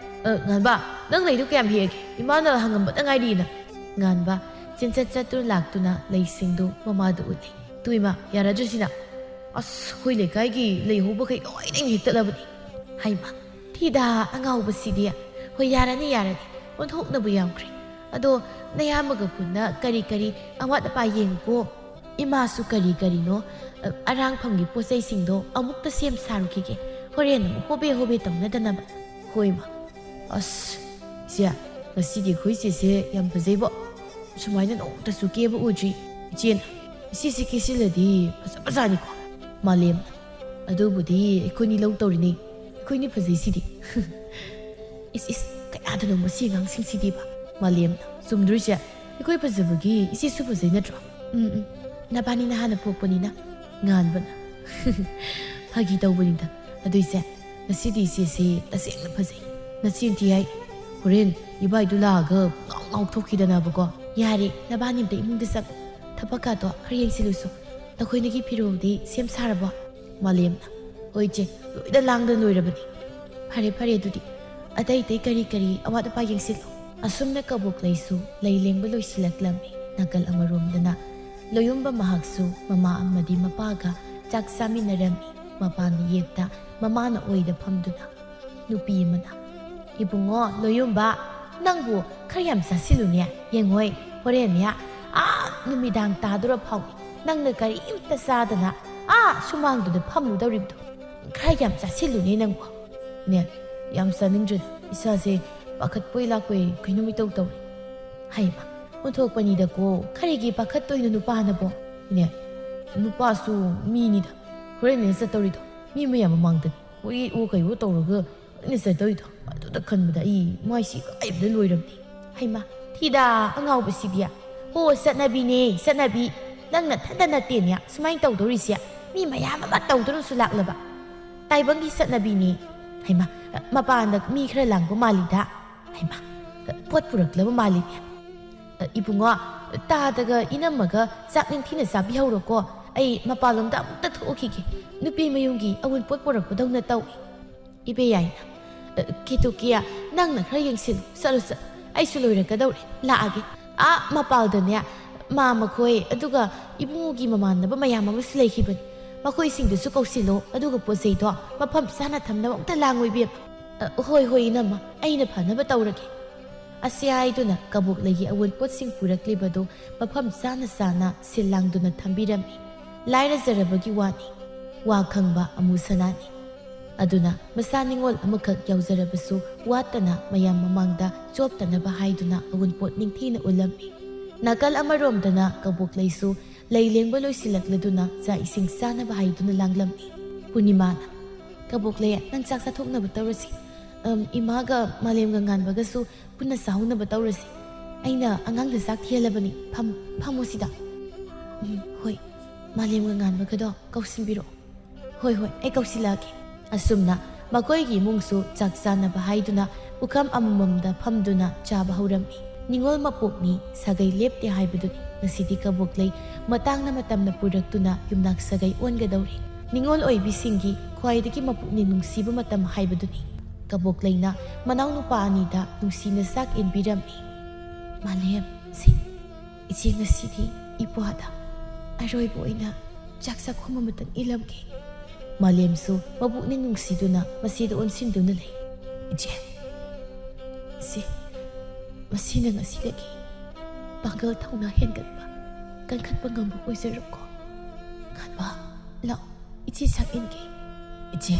ꯑ, ꯉꯥꯟꯕ, ꯅꯪ ꯂꯩꯗꯨ ꯀꯌꯥꯝ ꯍꯦꯛꯑꯒꯦ? ꯏꯃꯥꯅ ꯍꯪꯉꯝꯕꯇ ꯉꯥꯏꯔꯤꯅ꯫" ꯉꯥꯟꯕ ꯆꯦꯟꯆꯠ ꯆꯠꯇꯨꯅ ꯂꯥꯛꯇꯨꯅ ꯂꯩꯁꯤꯡꯗꯨ ꯃꯃꯥꯗ ꯎꯠꯂꯤ꯫ "ꯇꯨ ꯏꯃꯥ, ꯌꯥꯔꯗ꯭ꯔꯣ ꯁꯤꯅ? ꯑꯁ, ꯑꯩꯈꯣꯏ ꯂꯩꯀꯥꯏꯒꯤ ꯂꯩ ꯍꯧꯕꯈꯩ ꯂꯣꯏꯅ ꯑꯩꯅ ꯍꯦꯛꯇꯠꯂꯕꯅꯤ꯫" ꯍꯩꯃꯥ, ꯊꯤꯗ ꯑꯉꯥꯎꯕꯁꯤꯗꯤ꯫ "ꯍꯣꯏ, ꯌꯥꯔꯅꯤ, ꯌꯥꯔꯅꯤ, ꯑꯣꯟꯊꯣꯛꯅꯕ ꯌꯥꯝꯈ꯭ꯔꯦ꯫ ꯑꯗꯣ ꯅꯌꯥꯝꯕꯒ ꯄꯨꯟꯅ ꯀꯔꯤ ꯀꯔꯤ ꯑꯋꯥꯠ ꯑꯄꯥ ꯌꯦꯡꯉꯨꯀꯣ꯫ ꯏꯃꯥꯁꯨ ꯀꯔꯤ ꯀꯔꯤꯅꯣ, ꯑ, ꯑꯔꯥꯡꯐꯝꯒꯤ ꯄꯣꯠ ꯆꯩꯁꯤꯡꯗꯣ ꯑꯃꯨꯛꯇ ꯁꯦꯝ ꯁꯥꯔꯨꯈꯤꯒꯦ, ꯍꯣꯔꯦꯟ ꯑꯃꯨꯛ ꯍꯣꯕꯦ ꯍꯣꯕꯦ ꯇꯧꯅꯗꯅꯕ꯫" "ꯍꯣꯏ ꯏꯃꯥ꯫" "ꯑꯁ, ꯏꯆꯦ, ꯉꯁꯤꯗꯤ ꯑꯩꯈꯣꯏ ꯏꯆꯦꯁꯦ ꯌꯥꯝ ꯐꯖꯩꯕꯣ꯫ ꯁꯨꯃꯥꯏꯅ ꯅꯣꯡꯃꯇꯁꯨ ꯀꯦꯕ ꯎꯗ꯭ꯔꯤ꯫ ꯏꯆꯦꯅ ꯏꯆꯦꯁꯤ ꯀꯦꯁꯤꯜꯂꯗꯤ ꯐꯖꯕꯖꯥꯠꯅꯤꯀꯣ꯫" ꯃꯥꯂꯦꯝ, "ꯑꯗꯨꯕꯨꯗꯤ ꯑꯩꯈꯣꯏꯅꯤ ꯂꯧ ꯇꯧꯔꯤꯅꯤ, ꯑꯩꯈꯣꯏꯅꯤ ꯐꯖꯩꯁꯤꯗꯤ꯫" "ꯏꯁ, ꯏꯁ, ꯀꯌꯥꯗꯅꯣ ꯃꯁꯤ ꯑꯉꯥꯡꯁꯤꯡꯁꯤꯗꯤꯕ꯫" ꯃꯥꯂꯦꯝꯅ, "ꯆꯨꯝꯗ꯭ꯔꯣ ꯏꯆꯦ? ꯑꯩꯈꯣꯏ ꯐꯖꯕꯒꯤ ꯏꯆꯦꯁꯨ ꯐꯖꯩ ꯅꯠꯇ꯭ꯔꯣ?" "ꯎꯝ, ꯎꯝ, ꯅꯕꯥꯅꯤꯅ ꯍꯥꯟꯅ ꯄꯣꯛꯄꯅꯤꯅ꯫" ꯉꯥꯟꯕꯅ, "ꯐꯥꯒꯤ ꯇꯧꯕꯅꯤꯗ꯫ ꯑꯗꯨ ꯏꯆꯦ, "ꯉꯁꯤꯗꯤ ꯏꯆꯦꯁꯤ ꯇꯁꯦꯡꯅ ꯐꯖꯩ꯫ ꯅꯆꯤꯟ ꯊꯤ ꯍꯥꯏ꯫ ꯍꯣꯔꯦꯟ ꯏꯕꯥꯏꯗꯨ ꯂꯥꯛꯑꯒ ꯉꯥꯎ ꯉꯥꯎꯊꯣꯛꯈꯤꯗꯅꯕꯀꯣ꯫ ꯌꯥꯔꯦ, ꯅꯕꯥꯅꯤ ꯑꯝꯇ ꯏꯃꯨꯡꯗ ꯆꯪ꯫ ꯊꯕꯛꯀꯥꯗꯣ ꯈꯔ ꯌꯦꯡꯁꯤꯜꯂꯨꯁꯣ꯫ ꯅꯈꯣꯏꯅꯤꯒꯤ ꯐꯤꯔꯣꯜꯗꯤ ꯁꯦꯝ ꯁꯥꯔꯕꯣ?" ꯃꯥꯂꯦꯝꯅ, "ꯍꯣꯏ ꯏꯆꯦ, ꯂꯣꯏꯅ ꯂꯥꯡꯗ ꯂꯣꯏꯔꯕꯅꯤ꯫ ꯐꯔꯦ ꯐꯔꯦ, ꯑꯗꯨꯗꯤ ꯑꯇꯩ ꯑꯇꯩ ꯀꯔꯤ ꯀꯔꯤ ꯑꯋꯥꯠ ꯑꯄꯥ ꯌꯦꯡꯁꯤꯜꯂꯣ꯫" ꯑꯁꯨꯝꯅ ꯀꯕꯣꯛꯂꯩꯁꯨ ꯂꯩ ꯂꯦꯡꯕ ꯂꯣꯏꯁꯤꯜꯂꯛꯂꯝꯃꯤ꯫ ꯅꯥꯀꯜ ꯑꯃꯔꯣꯝꯗꯅ ꯂꯣꯌꯨꯝꯕ ꯃꯍꯥꯛꯁꯨ ꯃꯃꯥ ꯑꯃꯗꯤ ꯃꯄꯥꯒ ꯆꯥꯛ ꯆꯥꯃꯤꯟꯅꯔꯝꯃꯤ꯫ ꯃꯄꯥꯟ ꯌꯦꯠꯇ ꯃꯃꯥꯅ ꯑꯣꯏꯗ ꯐꯝꯗꯨꯅ ꯅꯨꯄꯤ ꯑꯃꯅ, "ꯏꯕꯨꯡꯉꯣ ꯂꯣꯌꯨꯝꯕ, ꯅꯪꯕꯨ ꯈꯔ ꯌꯥꯝ ꯆꯥꯁꯤꯜꯂꯨꯅꯦ꯫ ꯌꯦꯡꯉꯣꯏ, ꯍꯣꯔꯦꯟꯅꯦ ꯑꯥ ꯅꯨꯃꯤꯗꯥꯡ ꯇꯥꯗꯣꯔ ꯐꯥꯎ ꯅꯪꯅ ꯀꯔꯤꯝꯇ ꯆꯥꯗꯅ ꯑꯥ ꯁꯨꯃꯥꯡꯗꯨꯗ ꯐꯝꯂꯨꯗꯧꯔꯤꯕꯗꯣ꯫ ꯈꯔ ꯌꯥꯝ ꯆꯥꯁꯤꯜꯂꯨꯅꯦ ꯅꯪꯕꯨ꯫" "ꯏꯅꯦ, ꯌꯥꯝ ꯆꯥꯅꯤꯡꯗ꯭ꯔꯦꯗ꯫ ꯏꯁꯥꯁꯦ ꯄꯥꯈꯠꯄꯣꯏ ꯂꯥꯛꯄꯣꯏ ꯀꯩꯅꯣꯝ ꯏꯇꯧ ꯇꯧꯔꯦ꯫" "ꯍꯩꯃ, ꯑꯣꯟꯊꯣꯛꯄꯅꯤꯗꯀꯣ, ꯀꯔꯤꯒꯤ ꯄꯥꯈꯠꯇꯣꯏꯅꯣ ꯅꯨꯄꯥꯅꯕꯣ?" "ꯏꯅꯦ, ꯅꯨꯄꯥꯁꯨ ꯃꯤꯅꯤꯗ꯫ ꯍꯣꯔꯦꯟꯅꯦ ꯆꯠꯇꯧꯔꯤꯗꯣ ꯃꯤ ꯃꯌꯥꯝ ꯃꯃꯥꯡꯗꯅꯤ꯫ ꯀꯣꯏꯑꯣ ꯀꯩꯑꯣ ꯇꯧꯔꯒ ꯂꯣꯏꯅ ꯆꯠꯇꯧꯔꯤꯗꯣ꯫ ꯑꯗꯨꯗ ꯈꯟꯕꯗ ꯑꯩ ꯃꯥꯏꯁꯤ ꯏꯀꯥꯏꯕꯗ ꯂꯣꯏꯔꯕꯅꯤ꯫" "ꯍꯩꯃ, ꯊꯤꯗ ꯑꯉꯥꯎꯕꯁꯤꯗꯤ꯫ ꯍꯣ, ꯆꯠꯅꯕꯤꯅꯦ, ꯆꯠꯅꯕꯤ꯫ ꯅꯪ ꯅꯊꯟꯗ ꯅꯠꯇꯦꯅꯦ ꯁꯨꯃꯥꯏꯅ ꯇꯧꯗꯧꯔꯤꯁꯦ꯫ ꯃꯤ ꯃꯌꯥꯝ ꯑꯃ ꯇꯧꯗꯨꯅꯁꯨ ꯂꯥꯛꯂꯕ꯫ ꯇꯥꯏꯕꯪꯒꯤ ꯆꯠꯅꯕꯤꯅꯦ꯫ ꯍꯩꯃ, ꯃꯄꯥꯟꯗ ꯃꯤ ꯈꯔ ꯂꯥꯡꯕ ꯃꯥꯜꯂꯤꯗ꯫ ꯍꯩꯃ, ꯄꯣꯠ ꯄꯨꯔꯛꯂꯕ ꯃꯥꯜꯂꯤꯅꯦ꯫" "ꯏꯕꯨꯡꯉꯣ, ꯇꯥꯗꯒ ꯏꯅꯝꯃꯒ ꯆꯥꯛ ꯅꯤꯡꯊꯤꯅ ꯆꯥꯕꯤꯍꯧꯔꯣꯀꯣ꯫ ꯑꯩ ꯃꯄꯥꯟꯂꯣꯝꯗ ꯑꯃꯨꯛꯇ ꯊꯣꯛꯎꯈꯤꯒꯦ꯫ ꯅꯨꯄꯤ ꯃꯌꯨꯝꯒꯤ ꯑꯋꯨꯟꯄꯣꯠ ꯄꯨꯔꯛꯄꯗꯧꯅ ꯇꯧꯏ꯫" "ꯏꯕꯦ ꯌꯥꯏꯅ, ꯑ, ꯀꯦꯇꯨꯀꯤ, ꯅꯪꯅ ꯈꯔ ꯌꯦꯡꯁꯤꯜꯂꯨ꯫ ꯆꯠꯂꯨ, ꯆꯠꯂꯨ꯫ ꯑꯩꯁꯨ ꯂꯣꯏꯔꯛꯀꯗꯧꯔꯦ꯫ ꯂꯥꯛꯑꯒꯦ꯫ ꯑꯥ ꯃꯄꯥꯜꯗꯅꯦ, ꯃꯥ ꯃꯈꯣꯏ, ꯑꯗꯨꯒ ꯏꯕꯨꯡꯉꯣꯒꯤ ꯃꯃꯥꯟꯅꯕ ꯃꯌꯥꯝ ꯑꯃꯁꯨ ꯂꯩꯈꯤꯕꯅꯤ꯫ ꯃꯈꯣꯏꯁꯤꯡꯗꯨꯁꯨ ꯀꯧꯁꯤꯜꯂꯣ, ꯑꯗꯨꯒ ꯄꯣꯠ ꯆꯩꯗꯣ ꯃꯐꯝ ꯆꯥꯅ ꯊꯝꯅꯕ ꯑꯝꯇ ꯂꯥꯡꯉꯨ, ꯏꯕꯦꯝꯃ꯫" "ꯑ, ꯍꯣꯏ, ꯍꯣꯏ, ꯏꯅꯝꯃ, ꯑꯩꯅ ꯐꯅꯕ ꯇꯧꯔꯒꯦ꯫" ꯑꯁꯤ ꯍꯥꯏꯗꯨꯅ ꯀꯕꯣꯛꯂꯩꯒꯤ ꯑꯋꯨꯟꯄꯣꯠꯁꯤꯡ ꯄꯨꯔꯛꯂꯤꯕꯗꯨ ꯃꯐꯝ ꯆꯥꯅ ꯆꯥꯅ ꯁꯤꯜ ꯂꯥꯡꯗꯨꯅ ꯊꯝꯕꯤꯔꯝꯃꯤ꯫ ꯂꯥꯏꯔꯖꯔꯕꯒꯤ ꯋꯥꯅꯤ, ꯋꯥ ꯈꯪꯕ ꯑꯃꯨ ꯁꯅꯥꯅꯤ꯫ ꯑꯗꯨꯅ ꯃꯆꯥ ꯅꯤꯉꯣꯜ ꯑꯃꯈꯛ ꯌꯥꯎꯖꯔꯕꯁꯨ ꯋꯥꯠꯇꯅ ꯃꯌꯥꯝ ꯃꯃꯥꯡꯗ ꯆꯣꯞꯇꯅꯕ ꯍꯥꯏꯗꯨꯅ ꯑꯋꯨꯟꯄꯣꯠ ꯅꯤꯡꯊꯤꯅ ꯎꯠꯂꯝꯃꯤ꯫ ꯅꯥꯀꯜ ꯑꯃꯔꯣꯝꯗꯅ ꯀꯕꯣꯛꯂꯩꯁꯨ ꯂꯩ ꯂꯦꯡꯕ ꯂꯣꯏꯁꯤꯜꯂꯛꯂꯗꯨꯅ ꯆꯥꯛ ꯏꯁꯤꯡ ꯆꯥꯅꯕ ꯍꯥꯏꯗꯨꯅ ꯂꯥꯡꯂꯝꯃꯤ꯫ ꯄꯨꯔꯅꯤꯃꯥꯅ, "ꯀꯕꯣꯛꯂꯩ, ꯅꯪ ꯆꯥꯛ ꯆꯥꯊꯣꯛꯅꯕ ꯇꯧꯔꯁꯤ꯫ ꯑꯝ, ꯏꯃꯥꯒ ꯃꯥꯂꯦꯝꯒ ꯉꯥꯟꯕꯒꯁꯨ ꯄꯨꯟꯅ ꯆꯥꯍꯧꯅꯕ ꯇꯧꯔꯁꯤ꯫ ꯑꯩꯅ ꯑꯉꯥꯡꯗ ꯆꯥꯛ ꯊꯤꯍꯜꯂꯕꯅꯤ꯫ ꯐꯝ-, ꯐꯝꯃꯣ ꯁꯤꯗ꯫" "ꯎꯝ, ꯍꯣꯏ꯫ ꯃꯥꯂꯦꯝꯒ ꯉꯥꯟꯕꯒꯗꯣ ꯀꯧꯁꯤꯟꯕꯤꯔꯛꯑꯣ꯫" "ꯍꯣꯏ, ꯍꯣꯏ, ꯑꯩ ꯀꯧꯁꯤꯜꯂꯛꯑꯒꯦ꯫" ꯑꯁꯨꯝꯅ ꯃꯈꯣꯏꯒꯤ ꯏꯃꯨꯡꯁꯨ ꯆꯥꯛ ꯆꯥꯅꯕ ꯍꯥꯏꯗꯨꯅ ꯄꯨꯈꯝ ꯑꯃꯃꯝꯗ ꯐꯝꯗꯨꯅ ꯆꯥꯕ ꯍꯧꯔꯝꯃꯤ꯫ ꯅꯤꯉꯣꯜ ꯃꯄꯣꯛꯅꯤ, ꯁꯥꯒꯩ ꯂꯦꯞꯇꯦ ꯍꯥꯏꯕꯗꯨꯅꯤ ꯉꯁꯤꯗꯤ ꯀꯕꯣꯛꯂꯩ ꯃꯇꯥꯡꯅ ꯃꯇꯝꯅ ꯄꯨꯔꯛꯇꯨꯅ ꯌꯨꯝꯅꯥꯛ ꯁꯥꯒꯩ ꯑꯣꯟꯒꯗꯧꯔꯤ꯫ ꯅꯤꯉꯣꯜ ꯑꯣꯏꯕꯤꯁꯤꯡꯒꯤ ꯈ꯭ꯋꯥꯏꯗꯒꯤ ꯃꯄꯨꯛꯅꯤꯡ ꯅꯨꯡꯁꯤꯕ ꯃꯇꯝ ꯍꯥꯏꯕꯗꯨꯅꯤ꯫ ꯀꯕꯣꯛꯂꯩꯅ ꯃꯅꯥꯎꯅꯨꯄꯥ ꯑꯅꯤꯗ ꯅꯨꯡꯁꯤꯅ ꯆꯥꯛ ꯏꯟꯕꯤꯔꯝꯃꯤ꯫ "ꯃꯥꯂꯦꯝ, ꯁꯤ ꯏꯆꯦ, ꯉꯁꯤꯗꯤ ꯏꯄ꯭ꯋꯥꯗ ꯑꯔꯣꯏꯕ ꯑꯣꯏꯅ ꯆꯥꯛ ꯆꯥꯛꯈꯨꯝ ꯑꯃꯇꯪ ꯏꯜꯂꯝꯒꯦ꯫" ꯃꯥꯂꯦꯝꯁꯨ ꯃꯄꯨꯛꯅꯤꯡ ꯅꯨꯡꯁꯤꯗꯨꯅ ꯃꯁꯤꯗ ꯑꯣꯟꯁꯤꯟꯗꯨꯅ ꯂꯩ꯫ "ꯏꯆꯦ, ꯏꯆꯦ, ꯃꯁꯤꯅ ꯉꯁꯤꯗꯒꯤ ꯄꯥꯡꯒꯜ ꯊꯧꯅꯥ ꯍꯦꯟꯒꯠꯄ, ꯀꯟꯈꯠꯄ ꯉꯝꯕ ꯑꯣꯏꯖꯔꯣꯀꯣ꯫ ꯉꯥꯟꯕ, ꯂꯥꯛꯑꯣ, ꯏꯆꯦ ꯆꯥꯛ ꯏꯟꯒꯦ꯫" "ꯏꯆꯦ꯫"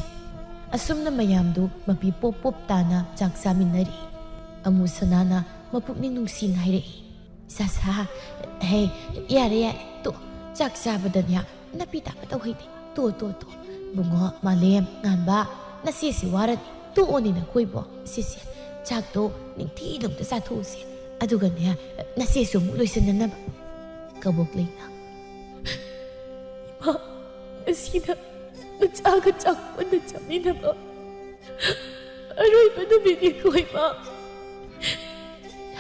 ꯑꯁꯨꯝꯅ ꯃꯌꯥꯝꯗꯨ ꯃꯄꯤ ꯄꯣꯞ ꯄꯣꯞ ꯇꯥꯅ ꯆꯥꯛ ꯆꯥꯃꯤꯟꯅꯔꯤ꯫ ꯑꯃꯨ ꯁꯅꯥꯅ ꯃꯄꯨꯛꯅꯤꯡ ꯅꯨꯡꯁꯤꯅ ꯍꯥꯏꯔꯛꯏ꯫ "ꯁꯥꯁꯥ, ꯍꯦ, ꯌꯥꯔꯦ, ꯌꯥꯔꯦ, ꯇꯣ, ꯆꯥꯛ ꯆꯥꯕꯗꯅꯦ ꯅꯥꯄꯤ ꯇꯥꯕ ꯇꯧꯍꯩꯗꯦ꯫ ꯇꯣ, ꯇꯣ, ꯇꯣ꯫ ꯏꯕꯨꯡꯉꯣ, ꯃꯥꯂꯦꯝ, ꯉꯥꯟꯕ, ꯅꯆꯦꯁꯤ ꯋꯥꯔꯅꯤ꯫ ꯇꯣꯛꯑꯣꯅꯦ ꯅꯈꯣꯏꯕꯣ꯫ ꯁꯤꯁꯦ, ꯆꯥꯛꯇꯣ ꯅꯤꯡꯊꯤꯅ ꯑꯝꯇ ꯆꯥꯊꯣꯛꯎꯁꯦ꯫ ꯑꯗꯨꯒꯅꯦ, ꯅꯆꯦꯁꯨ ꯑꯃꯨꯛ ꯂꯣꯏꯁꯤꯟꯅꯅꯕ꯫" ꯀꯕꯣꯛꯂꯩꯅ, "ꯏꯃꯥ, ꯉꯁꯤꯅ ꯅꯆꯥꯒ ꯆꯥꯛ ꯄꯨꯟꯅ ꯆꯥꯃꯤꯟꯅꯕ ꯑꯔꯣꯏꯕ ꯅꯨꯃꯤꯠꯅꯤꯀꯣ, ꯏꯃꯥ꯫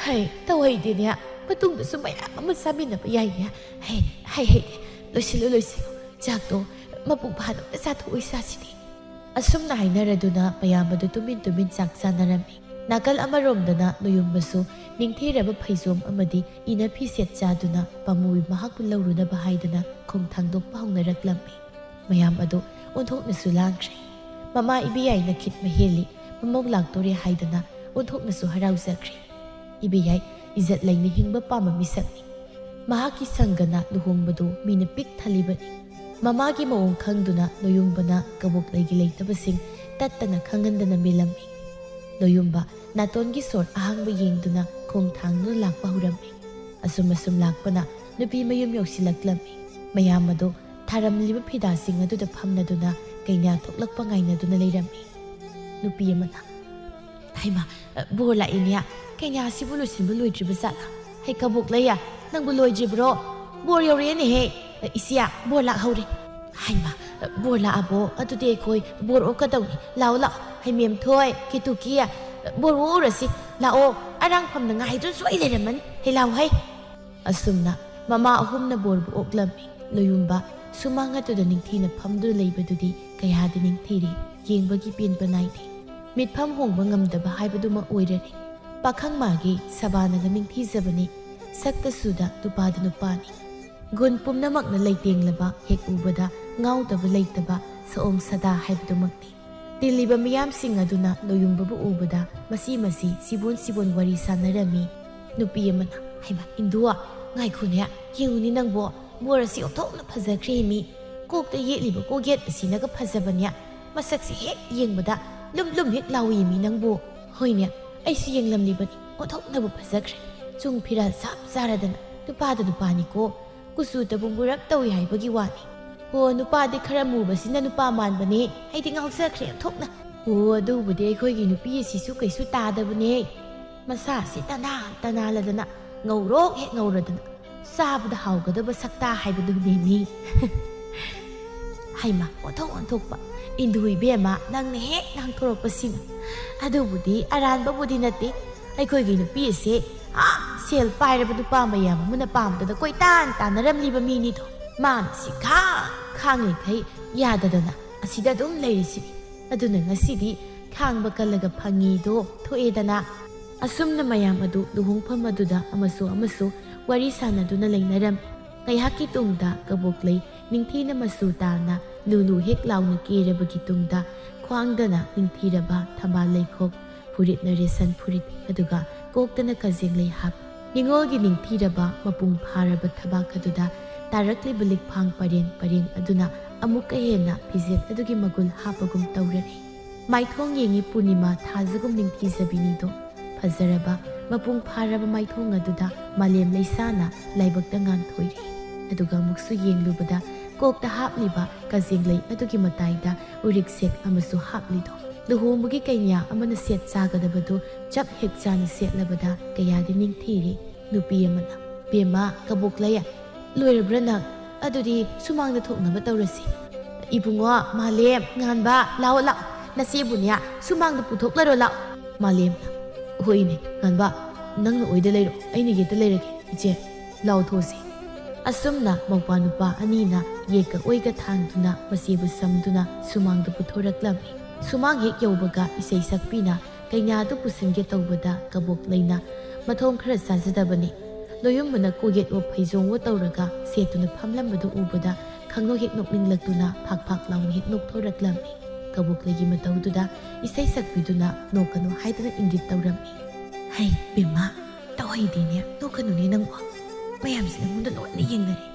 ꯍꯩ, ꯇꯧꯍꯩꯗꯦꯅꯦ꯫ ꯃꯇꯨꯡꯗꯁꯨ ꯃꯌꯥꯝ ꯑꯃ ꯆꯥꯃꯤꯟꯅꯕ ꯌꯥꯏꯅꯦ꯫ ꯍꯩ, ꯍꯩ, ꯍꯩ, ꯂꯣꯏꯁꯤꯜꯂꯨ, ꯂꯣꯏꯁꯤꯜꯂꯨ꯫ ꯆꯥꯛꯇꯣ ꯃꯄꯨꯡ ꯐꯥꯅ ꯑꯝꯇ ꯆꯥꯊꯣꯛꯑꯣ ꯏꯆꯥꯁꯤꯗꯤ꯫" ꯑꯁꯨꯝꯅ ꯍꯥꯏꯅꯔꯗꯨꯅ ꯃꯌꯥꯝ ꯑꯗꯨ ꯇꯨꯃꯤꯟ ꯇꯨꯃꯤꯟ ꯆꯥꯛ ꯆꯥꯅꯔꯝꯃꯤ꯫ ꯅꯥꯀꯜ ꯑꯃꯔꯣꯝꯗꯅ ꯅꯣꯌꯨꯝꯕꯁꯨ ꯅꯤꯡꯊꯤꯔꯕ ꯐꯩꯖꯣꯝ ꯑꯃꯗꯤ ꯏꯅꯐꯤ ꯁꯦꯠ ꯆꯥꯗꯨꯅ ꯄꯥꯝꯃꯨꯕꯤ ꯃꯍꯥꯛꯄꯨ ꯂꯧꯔꯨꯅꯕ ꯍꯥꯏꯗꯅ ꯈꯣꯡ ꯊꯥꯡꯗꯣꯛꯄ ꯍꯧꯅꯔꯛꯂꯝꯃꯤ꯫ ꯃꯌꯥꯝ ꯑꯗꯨ ꯑꯣꯟꯊꯣꯛꯅꯁꯨ ꯂꯥꯡꯈ꯭ꯔꯦ꯫ ꯃꯃꯥ ꯏꯕꯦꯌꯥꯏꯅ ꯈꯤꯠ ꯃꯍꯦꯜꯂꯤ, ꯃꯃꯧ ꯂꯥꯛꯇꯣꯔꯦ ꯍꯥꯏꯗꯅ ꯑꯣꯟꯊꯣꯛꯅꯁꯨ ꯍꯔꯥꯎꯖꯈ꯭ꯔꯦ꯫ ꯏꯕꯦꯌꯥꯏ ꯏꯖꯠ ꯂꯩꯅ ꯍꯤꯡꯕ ꯄꯥꯝꯕ ꯃꯤꯁꯛꯅꯤ꯫ ꯃꯍꯥꯛꯀꯤ ꯁꯪꯒꯅ ꯂꯨꯍꯣꯡꯕꯗꯨ ꯃꯤꯅ ꯄꯤꯛ ꯊꯜꯂꯤꯕꯅꯤ꯫ ꯃꯃꯥꯒꯤ ꯃꯑꯣꯡ ꯈꯪꯗꯨꯅ ꯅꯣꯌꯨꯝꯕꯅ ꯀꯕꯣꯛꯂꯩꯒꯤ ꯂꯩꯇꯕꯁꯤꯡ ꯇꯠꯇꯅ ꯈꯪꯍꯟꯗꯅ ꯃꯤꯂꯝꯃꯤ꯫ ꯅꯣꯌꯨꯝꯕ ꯅꯥꯇꯣꯟꯒꯤ ꯁꯣꯔ ꯑꯍꯥꯡꯕ ꯌꯦꯡꯗꯨꯅ ꯈꯣꯡ ꯊꯥꯡꯗꯨꯅ ꯂꯥꯛꯄ ꯍꯧꯔꯝꯃꯤ꯫ ꯑꯁꯨꯝ ꯑꯁꯨꯝ ꯂꯥꯛꯄꯅ ꯅꯨꯄꯤ ꯃꯌꯨꯝ ꯌꯧꯁꯤꯜꯂꯛꯂꯝꯃꯤ꯫ ꯃꯌꯥꯝ ꯑꯗꯨ ꯊꯥꯔꯝꯂꯤꯕ ꯐꯤꯗꯥꯁꯤꯡ ꯑꯗꯨꯗ ꯐꯝꯅꯗꯨꯅ ꯀꯩꯅꯥ ꯊꯣꯛꯂꯛꯄ ꯉꯥꯏꯅꯗꯨꯅ ꯂꯩꯔꯝꯃꯤ꯫ ꯅꯨꯄꯤ ꯑꯃꯅ, "ꯍꯩꯃꯥ, ꯕꯣꯔ ꯂꯥꯛꯏꯅꯦ꯫ ꯀꯩꯅꯥꯁꯤꯕꯨ ꯂꯣꯏꯁꯤꯟꯕ ꯂꯣꯏꯗ꯭ꯔꯤꯕ ꯖꯥꯠꯂꯥ? ꯍꯩ ꯀꯕꯣꯛꯂꯩ, ꯅꯪꯕꯨ ꯂꯣꯏꯗ꯭ꯔꯤꯕ꯭ꯔꯣ? ꯕꯣꯔ ꯌꯧꯔꯛꯑꯦꯅꯦꯍꯦ꯫ ꯏꯆꯦ, ꯕꯣꯔ ꯂꯥꯛꯍꯧꯔꯦ꯫" "ꯍꯩꯃꯥ, ꯕꯣꯔ ꯂꯥꯛꯑꯕꯣ? ꯑꯗꯨꯗꯤ ꯑꯩꯈꯣꯏ ꯕꯣꯔ ꯑꯣꯛꯀꯗꯧꯅꯤ꯫ ꯂꯥꯛꯑꯣ, ꯂꯥꯛꯑꯣ꯫ ꯍꯩꯃꯦꯝꯊꯣꯏ, ꯀꯦꯇꯨꯀꯤ, ꯕꯣꯔ ꯑꯣꯛꯎꯔꯁꯤ꯫ ꯂꯥꯛꯑꯣ, ꯑꯔꯥꯡꯐꯝꯅ ꯉꯥꯏꯗꯨꯅ ꯁꯣꯏ ꯂꯩꯔꯝꯃꯅꯤ꯫ ꯍꯩ ꯂꯥꯎ ꯍꯩ꯫ ꯑꯁꯨꯝꯅ ꯃꯃꯥ ꯑꯍꯨꯝꯅ ꯕꯣꯔꯕꯨ ꯑꯣꯛꯂꯝꯃꯤ꯫ ꯂꯣꯌꯨꯝꯕ ꯁꯨꯃꯥꯡ ꯑꯗꯨꯗ ꯅꯤꯡꯊꯤꯅ ꯐꯝꯗꯨꯅ ꯂꯩꯕꯗꯨꯗꯤ ꯀꯌꯥꯗꯤ ꯅꯤꯡꯊꯤꯔꯦ꯫ ꯌꯦꯡꯕꯒꯤ ꯄꯦꯟꯕ ꯅꯥꯏꯗꯦ꯫ ꯃꯤꯠꯐꯝ ꯍꯣꯡꯕ ꯉꯝꯗꯕ ꯍꯥꯏꯕꯗꯨꯃꯛ ꯑꯣꯏꯔꯅꯤ꯫ ꯄꯥꯈꯪ ꯃꯥꯒꯤ ꯁꯕꯥꯅꯒ ꯅꯤꯡꯊꯤꯖꯕꯅꯤ꯫ ꯁꯛꯇ ꯁꯨꯗ ꯅꯨꯄꯥꯗ ꯅꯨꯄꯥꯅꯤ꯫ ꯒꯨꯟ ꯄꯨꯝꯅꯃꯛꯅ ꯂꯩꯇꯦꯡꯂꯕ ꯍꯦꯛ ꯎꯕꯗ ꯉꯥꯎꯗꯕ ꯂꯩꯇꯕ ꯁꯑꯣꯡ ꯁꯥꯗꯥ ꯍꯥꯏꯕꯗꯨꯃꯛꯅꯤ꯫ ꯇꯤꯜꯂꯤꯕ ꯃꯤꯌꯥꯝꯁꯤꯡ ꯑꯗꯨꯅ ꯂꯣꯌꯨꯝꯕꯕꯨ ꯎꯕꯗ ꯃꯁꯤ ꯃꯁꯤ ꯁꯤꯕꯣꯟ ꯁꯤꯕꯣꯟ ꯋꯥꯔꯤ ꯁꯥꯟꯅꯔꯝꯃꯤ꯫ ꯅꯨꯄꯤ ꯑꯃꯅ, "ꯍꯩꯃꯥ, ꯏꯟꯗꯨ, ꯉꯥꯏꯈꯣꯅꯦ, ꯌꯦꯡꯉꯨꯅꯦ ꯅꯪꯕꯣ, ꯕꯣꯔ ꯑꯁꯤ ꯑꯣꯟꯊꯣꯛꯅ ꯐꯖꯈ꯭ꯔꯦ ꯃꯤ꯫ ꯀꯣꯛꯇ ꯌꯦꯠꯂꯤꯕ ꯀꯣꯛ ꯌꯦꯠ ꯑꯁꯤꯅꯒ ꯐꯖꯕꯅꯦ꯫ ꯃꯁꯛꯁꯤ ꯍꯦꯛ ꯌꯦꯡꯕꯗ ꯂꯨꯝ ꯂꯨꯝ ꯍꯦꯛ ꯂꯥꯎꯏ ꯃꯤ ꯅꯪꯕꯨ꯫ ꯍꯣꯏꯅꯦ, ꯑꯩꯁꯨ ꯌꯦꯡꯂꯝꯂꯤꯕꯅꯤ, ꯑꯣꯟꯊꯣꯛꯅꯕꯨ ꯐꯖꯈ꯭ꯔꯦ꯫ ꯆꯨꯡ ꯐꯤꯔꯥꯜ ꯆꯞ ꯆꯥꯔꯗꯅ ꯅꯨꯄꯥꯗ ꯅꯨꯄꯥꯅꯤꯀꯣ꯫ ꯀꯨꯆꯨꯗꯕꯨ ꯃꯨꯔꯞ ꯇꯧꯏ ꯍꯥꯏꯕꯒꯤ ꯋꯥꯅꯤ꯫ ꯍꯣ, ꯅꯨꯄꯥꯗꯤ ꯈꯔ ꯃꯨꯕꯁꯤꯅ ꯅꯨꯄꯥ ꯃꯥꯟꯕꯅꯦ꯫ ꯑꯩꯗꯤ ꯉꯥꯎꯖꯈ꯭ꯔꯦ ꯑꯣꯟꯊꯣꯛꯅ꯫ ꯍꯣ, ꯑꯗꯨꯕꯨꯗꯤ ꯑꯩꯈꯣꯏꯒꯤ ꯅꯨꯄꯤ ꯑꯁꯤꯁꯨ ꯀꯩꯁꯨ ꯇꯥꯗꯕꯅꯦ꯫ ꯃꯁꯥꯁꯤ ꯇꯅꯥ ꯇꯅꯥꯜꯂꯗꯅ ꯉꯧꯔꯣꯛ ꯍꯦꯛ ꯉꯧꯔꯗꯅ ꯆꯥꯕꯗ ꯍꯥꯎꯒꯗꯕ ꯁꯛꯇꯥ ꯍꯥꯏꯕꯗꯨꯅꯦꯃꯤ꯫ ꯍꯩꯃꯥ, ꯑꯣꯟꯊꯣꯛ ꯑꯣꯟꯊꯣꯛꯄ꯫ ꯏꯟꯗꯨ ꯏꯕꯦꯝꯃ, ꯅꯪꯅ ꯍꯦꯛ ꯉꯥꯡꯊꯣꯔꯛꯄꯁꯤꯅ꯫ ꯑꯗꯨꯕꯨꯗꯤ ꯑꯔꯥꯟꯕꯕꯨꯗꯤ ꯅꯠꯇꯦ꯫ ꯑꯩꯈꯣꯏꯒꯤ ꯅꯨꯄꯤ ꯑꯁꯦ, ꯑꯥ, ꯁꯦꯜ ꯄꯥꯏꯔꯕ ꯅꯨꯄꯥ ꯃꯌꯥꯝ ꯑꯃꯅ ꯄꯥꯝꯗꯅ ꯀꯣꯏꯇꯥꯟ ꯇꯥꯟꯅꯔꯝꯂꯤꯕ ꯃꯤꯅꯤꯗꯣ꯫ ꯃꯥꯅ ꯁꯤ ꯈꯥꯡ ꯈꯥꯡꯂꯤꯈꯩ ꯌꯥꯗꯗꯅ ꯑꯁꯤꯗ ꯑꯗꯨꯝ ꯂꯩꯔꯤꯁꯤꯅꯤ꯫ ꯑꯗꯨꯅ ꯉꯁꯤꯗꯤ ꯈꯥꯡꯕ ꯀꯜꯂꯒ ꯐꯪꯉꯤꯗꯣ ꯊꯣꯛꯑꯦꯗꯅ꯫ ꯑꯁꯨꯝꯅ ꯃꯌꯥꯝ ꯑꯗꯨ ꯂꯨꯍꯣꯡꯐꯝ ꯑꯗꯨꯗ ꯑꯃꯁꯨ ꯑꯃꯁꯨ ꯋꯥꯔꯤ ꯁꯥꯟꯅꯗꯨꯅ ꯂꯩꯅꯔꯝꯃꯤ꯫ ꯉꯥꯏꯍꯥꯛꯀꯤ ꯇꯨꯡꯗ ꯀꯕꯣꯛꯂꯩ ꯅꯤꯡꯊꯤꯅ ꯃꯆꯨ ꯇꯥꯅ ꯂꯨ ꯂꯨ ꯍꯦꯛ ꯂꯥꯎꯅ ꯀꯦꯔꯕꯒꯤ ꯇꯨꯡꯗ ꯈ꯭ꯋꯥꯡꯗꯅ ꯅꯤꯡꯊꯤꯔꯕ ꯊꯝꯕꯥꯜ ꯂꯩꯈꯣꯛ, ꯐꯨꯔꯤꯠꯅ ꯔꯦꯁꯟ ꯐꯨꯔꯤꯠ, ꯑꯗꯨꯒ ꯀꯣꯛꯇꯅ ꯀꯖꯦꯡꯂꯩ ꯍꯥꯞ꯫ ꯅꯤꯉꯣꯜꯒꯤ ꯅꯤꯡꯊꯤꯔꯕ ꯃꯄꯨꯡ ꯐꯥꯔꯕ ꯊꯕꯥꯛ ꯑꯗꯨꯗ ꯇꯥꯔꯛꯂꯤꯕ ꯂꯤꯛꯐꯥꯡ ꯄꯔꯦꯡ ꯄꯔꯦꯡ ꯑꯗꯨꯅ ꯑꯃꯨꯛꯀ ꯍꯦꯟꯅ ꯐꯤꯖꯦꯠ ꯑꯗꯨꯒꯤ ꯃꯒꯨꯟ ꯍꯥꯞꯄꯒꯨꯝ ꯇꯧꯔꯅꯤ꯫ ꯃꯥꯏꯊꯣꯡ ꯌꯦꯡꯉꯤ ꯄꯨꯔꯅꯤꯃꯥ ꯊꯥꯖꯒꯨꯝ ꯅꯤꯡꯊꯤꯖꯕꯤꯅꯤꯗꯣ꯫ ꯐꯖꯔꯕ, ꯃꯄꯨꯡ ꯐꯥꯔꯕ ꯃꯥꯏꯊꯣꯡ ꯑꯗꯨꯗ ꯃꯥꯂꯦꯝ ꯂꯩꯁꯥꯅ ꯂꯥꯏꯕꯛꯇ ꯉꯥꯟꯊꯣꯏꯔꯤ꯫ ꯑꯗꯨꯒ ꯑꯃꯨꯛꯁꯨ ꯌꯦꯡꯂꯨꯕꯗ ꯀꯣꯛꯇ ꯍꯥꯞꯂꯤꯕ ꯀꯖꯦꯡꯂꯩ ꯑꯗꯨꯒꯤ ꯃꯇꯥꯏꯗ ꯎꯔꯤꯛ ꯁꯦꯠ ꯑꯃꯁꯨ ꯍꯥꯞꯂꯤꯗꯣ꯫ ꯂꯨꯍꯣꯡꯕꯒꯤ ꯀꯩꯅ꯭ꯌꯥ ꯑꯃꯅ ꯁꯦꯠ ꯆꯥꯒꯗꯕꯗꯨ ꯆꯞ ꯍꯦꯛ ꯆꯥꯅ ꯁꯦꯠꯂꯕꯗ ꯀꯌꯥꯗꯤ ꯅꯤꯡꯊꯤꯔꯤ꯫ ꯅꯨꯄꯤ ꯑꯃꯅ, "ꯕꯦꯝꯃ, ꯀꯕꯣꯛꯂꯩ, ꯂꯣꯏꯔꯕ꯭ꯔꯥ ꯅꯪ? ꯑꯗꯨꯗꯤ ꯁꯨꯃꯥꯡꯗ ꯊꯣꯛꯅꯕ ꯇꯧꯔꯁꯤ꯫ "ꯏꯕꯨꯡꯉꯣ, ꯃꯥꯂꯦꯝ, ꯉꯥꯟꯕ, ꯂꯥꯛꯑꯣ, ꯂꯥꯛꯑꯣ, ꯅꯆꯦꯕꯨꯅꯦ ꯁꯨꯃꯥꯡꯗ ꯄꯨꯊꯣꯛꯂꯔꯣ, ꯂꯥꯛꯑꯣ꯫" ꯃꯥꯂꯦꯝꯅ, "ꯍꯣꯏꯅꯦ, ꯉꯥꯟꯕ, ꯅꯪꯅ ꯑꯣꯏꯗ ꯂꯩꯔꯣ, ꯑꯩꯅ ꯌꯦꯠꯇ ꯂꯩꯔꯒꯦ, ꯏꯆꯦ, ꯂꯥꯛꯑꯣ, ꯊꯣꯛꯁꯤ꯫" ꯑꯁꯨꯝꯅ ꯃꯧꯄ꯭ꯋꯥ ꯅꯨꯄꯥ ꯑꯅꯤꯅ ꯌꯦꯠꯀ ꯑꯣꯏꯒ ꯊꯥꯡꯗꯨꯅ ꯃꯆꯦꯕꯨ ꯁꯝꯗꯨꯅ ꯁꯨꯃꯥꯡꯗ ꯄꯨꯊꯣꯔꯛꯂꯝꯃꯤ꯫ ꯁꯨꯃꯥꯡ ꯍꯦꯛ ꯌꯧꯕꯒ ꯏꯁꯩ ꯁꯛꯄꯤꯅ ꯀꯩꯅꯥꯗꯨ ꯄꯨꯁꯤꯟꯒꯦ ꯇꯧꯕꯗ ꯀꯕꯣꯛ ꯂꯩꯅ ꯃꯊꯣꯡ ꯈꯔ ꯆꯥꯖꯗꯕꯅꯤ꯫ ꯂꯣꯌꯨꯝꯕꯅ ꯀꯣꯛꯌꯦꯠꯋꯣ ꯐꯩꯖꯣꯝꯋꯣ ꯇꯧꯔꯒ ꯁꯦꯠꯇꯨꯅ ꯐꯝꯂꯝꯕꯗꯨ ꯎꯕꯗ ꯈꯪꯅꯣꯛ ꯍꯦꯛ ꯅꯣꯛꯅꯤꯡꯂꯛꯇꯨꯅ ꯐꯥꯛ ꯐꯥꯛ ꯂꯥꯎꯅ ꯍꯦꯛ ꯅꯣꯛꯊꯣꯔꯛꯂꯝꯃꯤ꯫ ꯀꯕꯣꯛ ꯂꯩꯒꯤ ꯃꯇꯧꯗꯨꯗ ꯏꯁꯩ ꯁꯛꯄꯤꯗꯨꯅ ꯅꯣꯛꯀꯅꯨ ꯍꯥꯏꯗꯨꯅ ꯏꯪꯒꯤꯠ ꯇꯧꯔꯝꯃꯤ꯫ "ꯍꯩ ꯕꯦꯝꯃ, ꯇꯧꯍꯩꯗꯦꯅꯦ, ꯅꯣꯛꯀꯅꯨꯅꯦ ꯅꯪꯕꯨ꯫ ꯃꯌꯥꯝꯁꯤ ꯅꯪꯉꯣꯟꯗ ꯂꯣꯏꯅ ꯌꯦꯡꯅꯔꯦ꯫"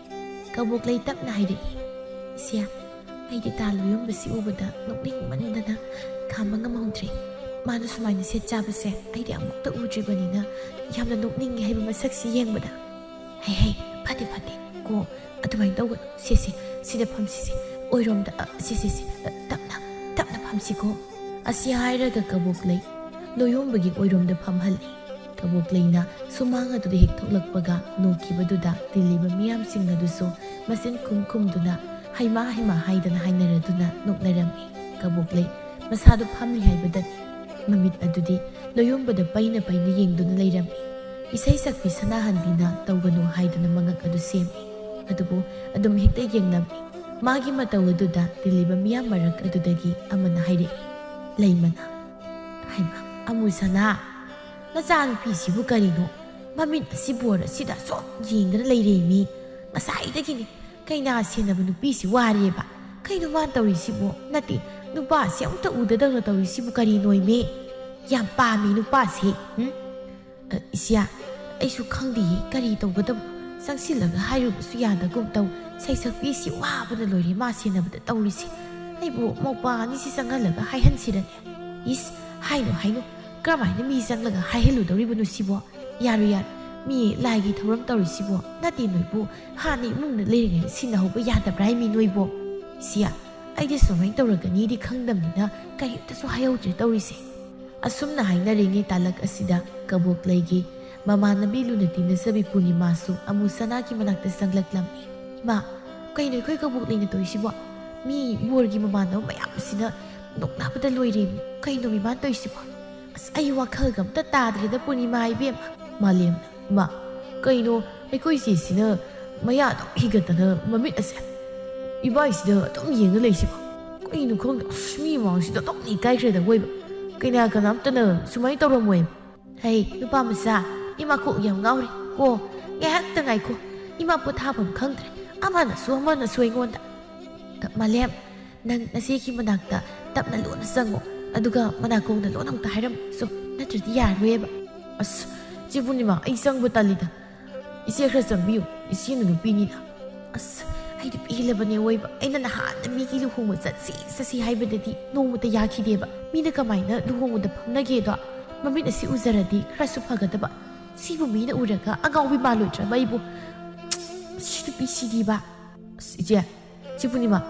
ꯀꯕꯣꯛ ꯂꯩ ꯇꯞꯅ ꯍꯥꯏꯔꯛꯏ꯫ "ꯏꯆꯦ, ꯑꯩꯗꯤ ꯇꯥ ꯂꯣꯌꯨꯝꯕꯁꯤ ꯎꯕꯗ ꯅꯣꯛꯅꯤꯡꯃꯟꯗꯅ ꯈꯥꯝꯕ ꯉꯝꯍꯧꯗ꯭ꯔꯦ꯫ ꯃꯥꯅ ꯁꯨꯃꯥꯏꯅ ꯁꯦꯠ ꯆꯥꯕꯁꯦ ꯑꯩꯗꯤ ꯑꯃꯨꯛꯇ ꯎꯗ꯭ꯔꯤꯕꯅꯤꯅ ꯌꯥꯝꯅ ꯅꯣꯛꯅꯤꯡꯉꯦ ꯍꯥꯏꯕ ꯃꯁꯛꯁꯤ ꯌꯦꯡꯕꯗ꯫" "ꯍꯦ ꯍꯦ, ꯐꯠꯇꯦ ꯐꯠꯇꯦ ꯀꯣ, ꯑꯗꯨꯃꯥꯏꯅ ꯇꯧꯒꯅꯨ꯫ ꯁꯦ ꯁꯦ, ꯁꯤꯗ ꯐꯝꯁꯤꯁꯦ, ꯑꯣꯏꯔꯣꯝꯗ, ꯑ, ꯁꯦ ꯁꯦ ꯁꯦ, ꯑ, ꯇꯞꯅ, ꯇꯞꯅ ꯐꯝꯁꯤꯀꯣ꯫" ꯑꯁꯤ ꯍꯥꯏꯔꯒ ꯀꯕꯣꯛ ꯂꯩ ꯂꯣꯌꯣꯝꯕꯒꯤ ꯑꯣꯏꯔꯣꯝꯗ ꯐꯝꯍꯜꯂꯤ꯫ ꯀꯕꯣꯛ ꯂꯩꯅ ꯁꯨꯃꯥꯡ ꯑꯗꯨꯗ ꯍꯦꯛ ꯊꯣꯛꯂꯛꯄꯒ ꯅꯣꯛꯈꯤꯕꯗꯨꯗ ꯇꯤꯜꯂꯤꯕ ꯃꯤꯌꯥꯝꯁꯤꯡ ꯑꯗꯨꯁꯨ ꯃꯆꯤꯟ ꯈꯨꯝ ꯈꯨꯝꯗꯨꯅ ꯍꯩꯃꯥ ꯍꯩꯃꯥ ꯍꯥꯏꯗꯅ ꯍꯥꯏꯅꯔꯗꯨꯅ ꯅꯣꯛꯅꯔꯝꯃꯤ꯫ ꯀꯕꯣꯛ ꯂꯩ ꯃꯁꯥꯗꯨ ꯐꯝꯂꯤ ꯍꯥꯏꯕꯗꯅꯤ꯫ ꯃꯃꯤꯠ ꯑꯗꯨꯗꯤ ꯂꯣꯌꯣꯝꯕꯗ ꯄꯩꯅ ꯄꯩꯅ ꯌꯦꯡꯗꯨꯅ ꯂꯩꯔꯝꯃꯤ꯫ ꯏꯁꯩ ꯁꯛꯄꯤ ꯁꯅꯥꯍꯟꯕꯤꯅ ꯇꯧꯒꯅꯨ ꯍꯥꯏꯗꯨꯅ ꯃꯉꯛ ꯑꯗꯨ ꯁꯦꯝꯃꯤ꯫ ꯑꯗꯨꯕꯨ ꯑꯗꯨꯝ ꯍꯦꯛꯇ ꯌꯦꯡꯂꯝꯃꯤ꯫ ꯃꯥꯒꯤ ꯃꯇꯧ ꯑꯗꯨꯗ ꯇꯤꯜꯂꯤꯕ ꯃꯤꯌꯥꯝ ꯃꯔꯛ ꯑꯗꯨꯗꯒꯤ ꯑꯃꯅ ꯍꯥꯏꯔꯛꯏ, ꯂꯩꯃꯅ, "ꯍꯩꯃꯥ, ꯑꯃꯨ ꯁꯅꯥ, ꯅꯆꯥꯅꯨꯄꯤꯁꯤꯕꯨ ꯀꯔꯤꯅꯣ? ꯃꯃꯤꯠ ꯑꯁꯤ ꯕꯣꯔ ꯑꯁꯤꯗ ꯁꯨꯝ ꯌꯦꯡꯗꯅ ꯂꯩꯔꯦꯃꯤ꯫ ꯉꯁꯥꯏꯗꯒꯤꯅꯤ ꯀꯩꯅꯥ ꯁꯦꯟꯅꯕ ꯅꯨꯄꯤꯁꯤ ꯋꯥꯔꯦꯕ꯫ ꯀꯩꯅꯣ ꯃꯥꯅ ꯇꯧꯔꯤꯁꯤꯕꯨ? ꯅꯠꯇꯦ, ꯅꯨꯄꯥꯁꯤ ꯑꯃꯨꯛꯇ ꯎꯗꯗꯧꯅ ꯇꯧꯔꯤꯁꯤꯕꯨ ꯀꯔꯤꯅꯣꯏꯃꯤ? ꯌꯥꯝ ꯄꯥꯝꯃꯤ ꯅꯨꯄꯥꯁꯤ꯫ ꯎꯝ?" "ꯑ, ꯏꯆꯦ, ꯑꯩꯁꯨ ꯈꯪꯗꯦꯌꯦ, ꯀꯔꯤ ꯇꯧꯒꯗꯕ? ꯆꯪꯁꯤꯜꯂꯒ ꯍꯥꯏꯔꯨꯕꯁꯨ ꯌꯥꯗꯒꯨꯝ ꯇꯧ꯫ ꯁꯩꯁꯛꯄꯤꯁꯤ ꯋꯥꯕꯅ ꯂꯣꯏꯔꯦ ꯃꯥ ꯁꯦꯟꯅꯕꯗ ꯇꯧꯔꯤꯁꯦ꯫ ꯑꯩꯕꯨ ꯃꯧꯄꯥ ꯑꯅꯤꯁꯤ ꯆꯪꯍꯜꯂꯒ ꯍꯥꯏꯍꯟꯁꯤꯔꯅꯦ?" "ꯏꯁ, ꯍꯥꯏꯅꯨ, ꯍꯥꯏꯅꯨ꯫ ꯀꯔꯝꯍꯥꯏꯅ ꯃꯤ ꯆꯪꯂꯒ ꯍꯥꯏꯍꯜꯂꯨꯗꯧꯔꯤꯕꯅꯣ ꯁꯤꯕꯣ? ꯌꯥꯔꯣꯏ, ꯌꯥꯔꯣꯏ꯫ ꯃꯤ ꯂꯥꯏꯒꯤ ꯊꯧꯔꯝ ꯇꯧꯔꯤꯁꯤꯕꯣ? ꯅꯠꯇꯦ, ꯅꯣꯏꯕꯨ ꯍꯥꯟꯅ ꯏꯃꯨꯡꯗ ꯂꯩꯔꯤꯉꯩꯗ ꯁꯤꯟꯅꯍꯧꯕ ꯌꯥꯗꯕ꯭ꯔꯥ ꯍꯥꯏ ꯃꯤ ꯅꯣꯏꯕꯣ? ꯏꯆꯦ, ꯑꯩꯗꯤ ꯁꯨꯃꯥꯏꯅ ꯇꯧꯔꯒꯅꯤꯗꯤ ꯈꯪꯗꯕꯅꯤꯅ ꯀꯔꯤꯝꯇꯁꯨ ꯍꯥꯏꯍꯧꯗ꯭ꯔꯦ ꯇꯧꯔꯤꯁꯦ꯫" ꯑꯁꯨꯝꯅ ꯍꯥꯏꯅꯔꯤꯉꯩ ꯇꯥꯂꯛ ꯑꯁꯤꯗ ꯀꯕꯣꯛ ꯂꯩꯒꯤ ꯃꯃꯥꯟꯅꯕꯤ ꯂꯨꯅ ꯇꯤꯟꯅꯖꯕꯤ ꯄꯨꯔꯅꯤꯃꯥꯁꯨ ꯑꯃꯨ ꯁꯅꯥꯒꯤ ꯃꯅꯥꯛꯇ ꯆꯪꯂꯛꯂꯝꯃꯤ꯫ "ꯏꯃꯥ, ꯀꯩꯅꯣ ꯑꯩꯈꯣꯏ ꯀꯕꯣꯛ ꯂꯩꯅ ꯇꯧꯔꯤꯁꯤꯕꯣ? ꯃꯤ ꯕꯣꯔꯒꯤ ꯃꯃꯥꯟꯅꯕ ꯃꯌꯥꯝꯁꯤꯅ ꯅꯣꯛꯅꯕꯗ ꯂꯣꯏꯔꯦꯃꯤ꯫ ꯀꯩꯅꯣꯃꯤ ꯃꯥꯅ ꯇꯧꯔꯤꯁꯤꯕꯣ? ꯑꯁ, ꯑꯩ ꯋꯥꯈꯜꯒ ꯑꯝꯇ ꯇꯥꯗ꯭ꯔꯦꯗ ꯄꯨꯔꯅꯤꯃꯥ ꯏꯕꯦꯝꯃ꯫ ꯃꯥꯂꯦꯝꯅ, "ꯏꯃꯥ, ꯀꯩꯅꯣ ꯑꯩꯈꯣꯏ ꯏꯆꯦꯁꯤꯅ ꯃꯌꯥ ꯑꯗꯨꯝ ꯍꯤꯒꯠꯇꯅ ꯃꯃꯤꯠ ꯑꯁꯦ ꯏꯕꯥꯏꯁꯤꯗ ꯑꯗꯨꯝ ꯌꯦꯡꯉ ꯂꯩꯁꯤꯕꯣ? ꯀꯩꯅꯣ ꯈꯪꯗꯦ, ꯑꯁ, ꯃꯤ ꯃꯃꯥꯡꯁꯤꯗ ꯑꯗꯨꯝ ꯏꯀꯥꯏꯈ꯭ꯔꯦꯗ ꯑꯋꯣꯏꯕ꯫ ꯀꯩꯅꯥ ꯀꯅꯥꯝꯇꯅ ꯁꯨꯃꯥꯏꯅ ꯇꯧꯔꯝꯃꯣꯏ꯫" "ꯍꯩ, ꯅꯨꯄꯥ ꯃꯆꯥ, ꯏꯃꯥ ꯀꯣꯛ ꯌꯥꯝ ꯉꯥꯎꯔꯦ꯫ ꯀꯣ, ꯉꯥꯏꯍꯥꯛꯇ ꯉꯥꯏꯈꯣ꯫ ꯏꯃꯥ ꯄꯣꯊꯥꯐꯝ ꯈꯪꯗ꯭ꯔꯦ꯫ ꯑꯃꯅꯁꯨ ꯑꯃꯅꯁꯨ ꯑꯩꯉꯣꯟꯗ꯫" "ꯃꯥꯂꯦꯝ, ꯅꯪ ꯅꯆꯦꯒꯤ ꯃꯅꯥꯛꯇ ꯇꯞꯅ ꯂꯣꯟꯅ ꯆꯪꯉꯣ꯫ ꯑꯗꯨꯒ ꯃꯅꯥꯀꯣꯡꯗ ꯂꯣꯟ ꯑꯃꯨꯛꯇ ꯍꯥꯏꯔꯝꯃꯨ ꯆꯣ, ꯅꯠꯇ꯭ꯔꯗꯤ ꯌꯥꯔꯔꯣꯏꯕ꯫" "ꯑꯁ, ꯆꯦ ꯄꯨꯔꯅꯤꯃꯥ, ꯑꯩ ꯆꯪꯕ ꯇꯜꯂꯤꯗ꯫ ꯏꯆꯦ ꯈꯔ ꯆꯪꯕꯤꯌꯨ, ꯏꯆꯦꯅ ꯅꯨꯄꯤꯅꯤꯅ꯫" "ꯑꯁ, ꯑꯩꯗꯤ ꯄꯦꯜꯂꯕꯅꯦ ꯑꯋꯣꯏꯕ꯫ ꯑꯩꯅ ꯅꯍꯥꯟꯅ ꯃꯤꯒꯤ ꯂꯨꯍꯣꯡꯕ ꯆꯠꯁꯤ, ꯆꯠꯁꯤ ꯍꯥꯏꯕꯗꯗꯤ ꯅꯣꯡꯃꯇ ꯌꯥꯈꯤꯗꯦꯕ꯫ ꯃꯤꯅ ꯀꯃꯥꯏꯅ ꯂꯨꯍꯣꯡꯕꯗ ꯐꯝꯅꯒꯦꯗꯣ ꯃꯃꯤꯠ ꯑꯁꯤ ꯎꯖꯔꯗꯤ ꯈꯔꯁꯨ ꯐꯒꯗꯕ꯫ ꯁꯤꯕꯨ ꯃꯤꯅ ꯎꯔꯒ ꯑꯉꯥꯎꯕꯤ ꯃꯥꯜꯂꯣꯏꯗ꯭ꯔꯕ ꯑꯩꯕꯨ? ꯁꯤ ꯅꯨꯄꯤꯁꯤꯗꯤꯕ꯫" "ꯑꯁ, ꯏꯆꯦ, ꯆꯦ ꯄꯨꯔꯅꯤꯃꯥ,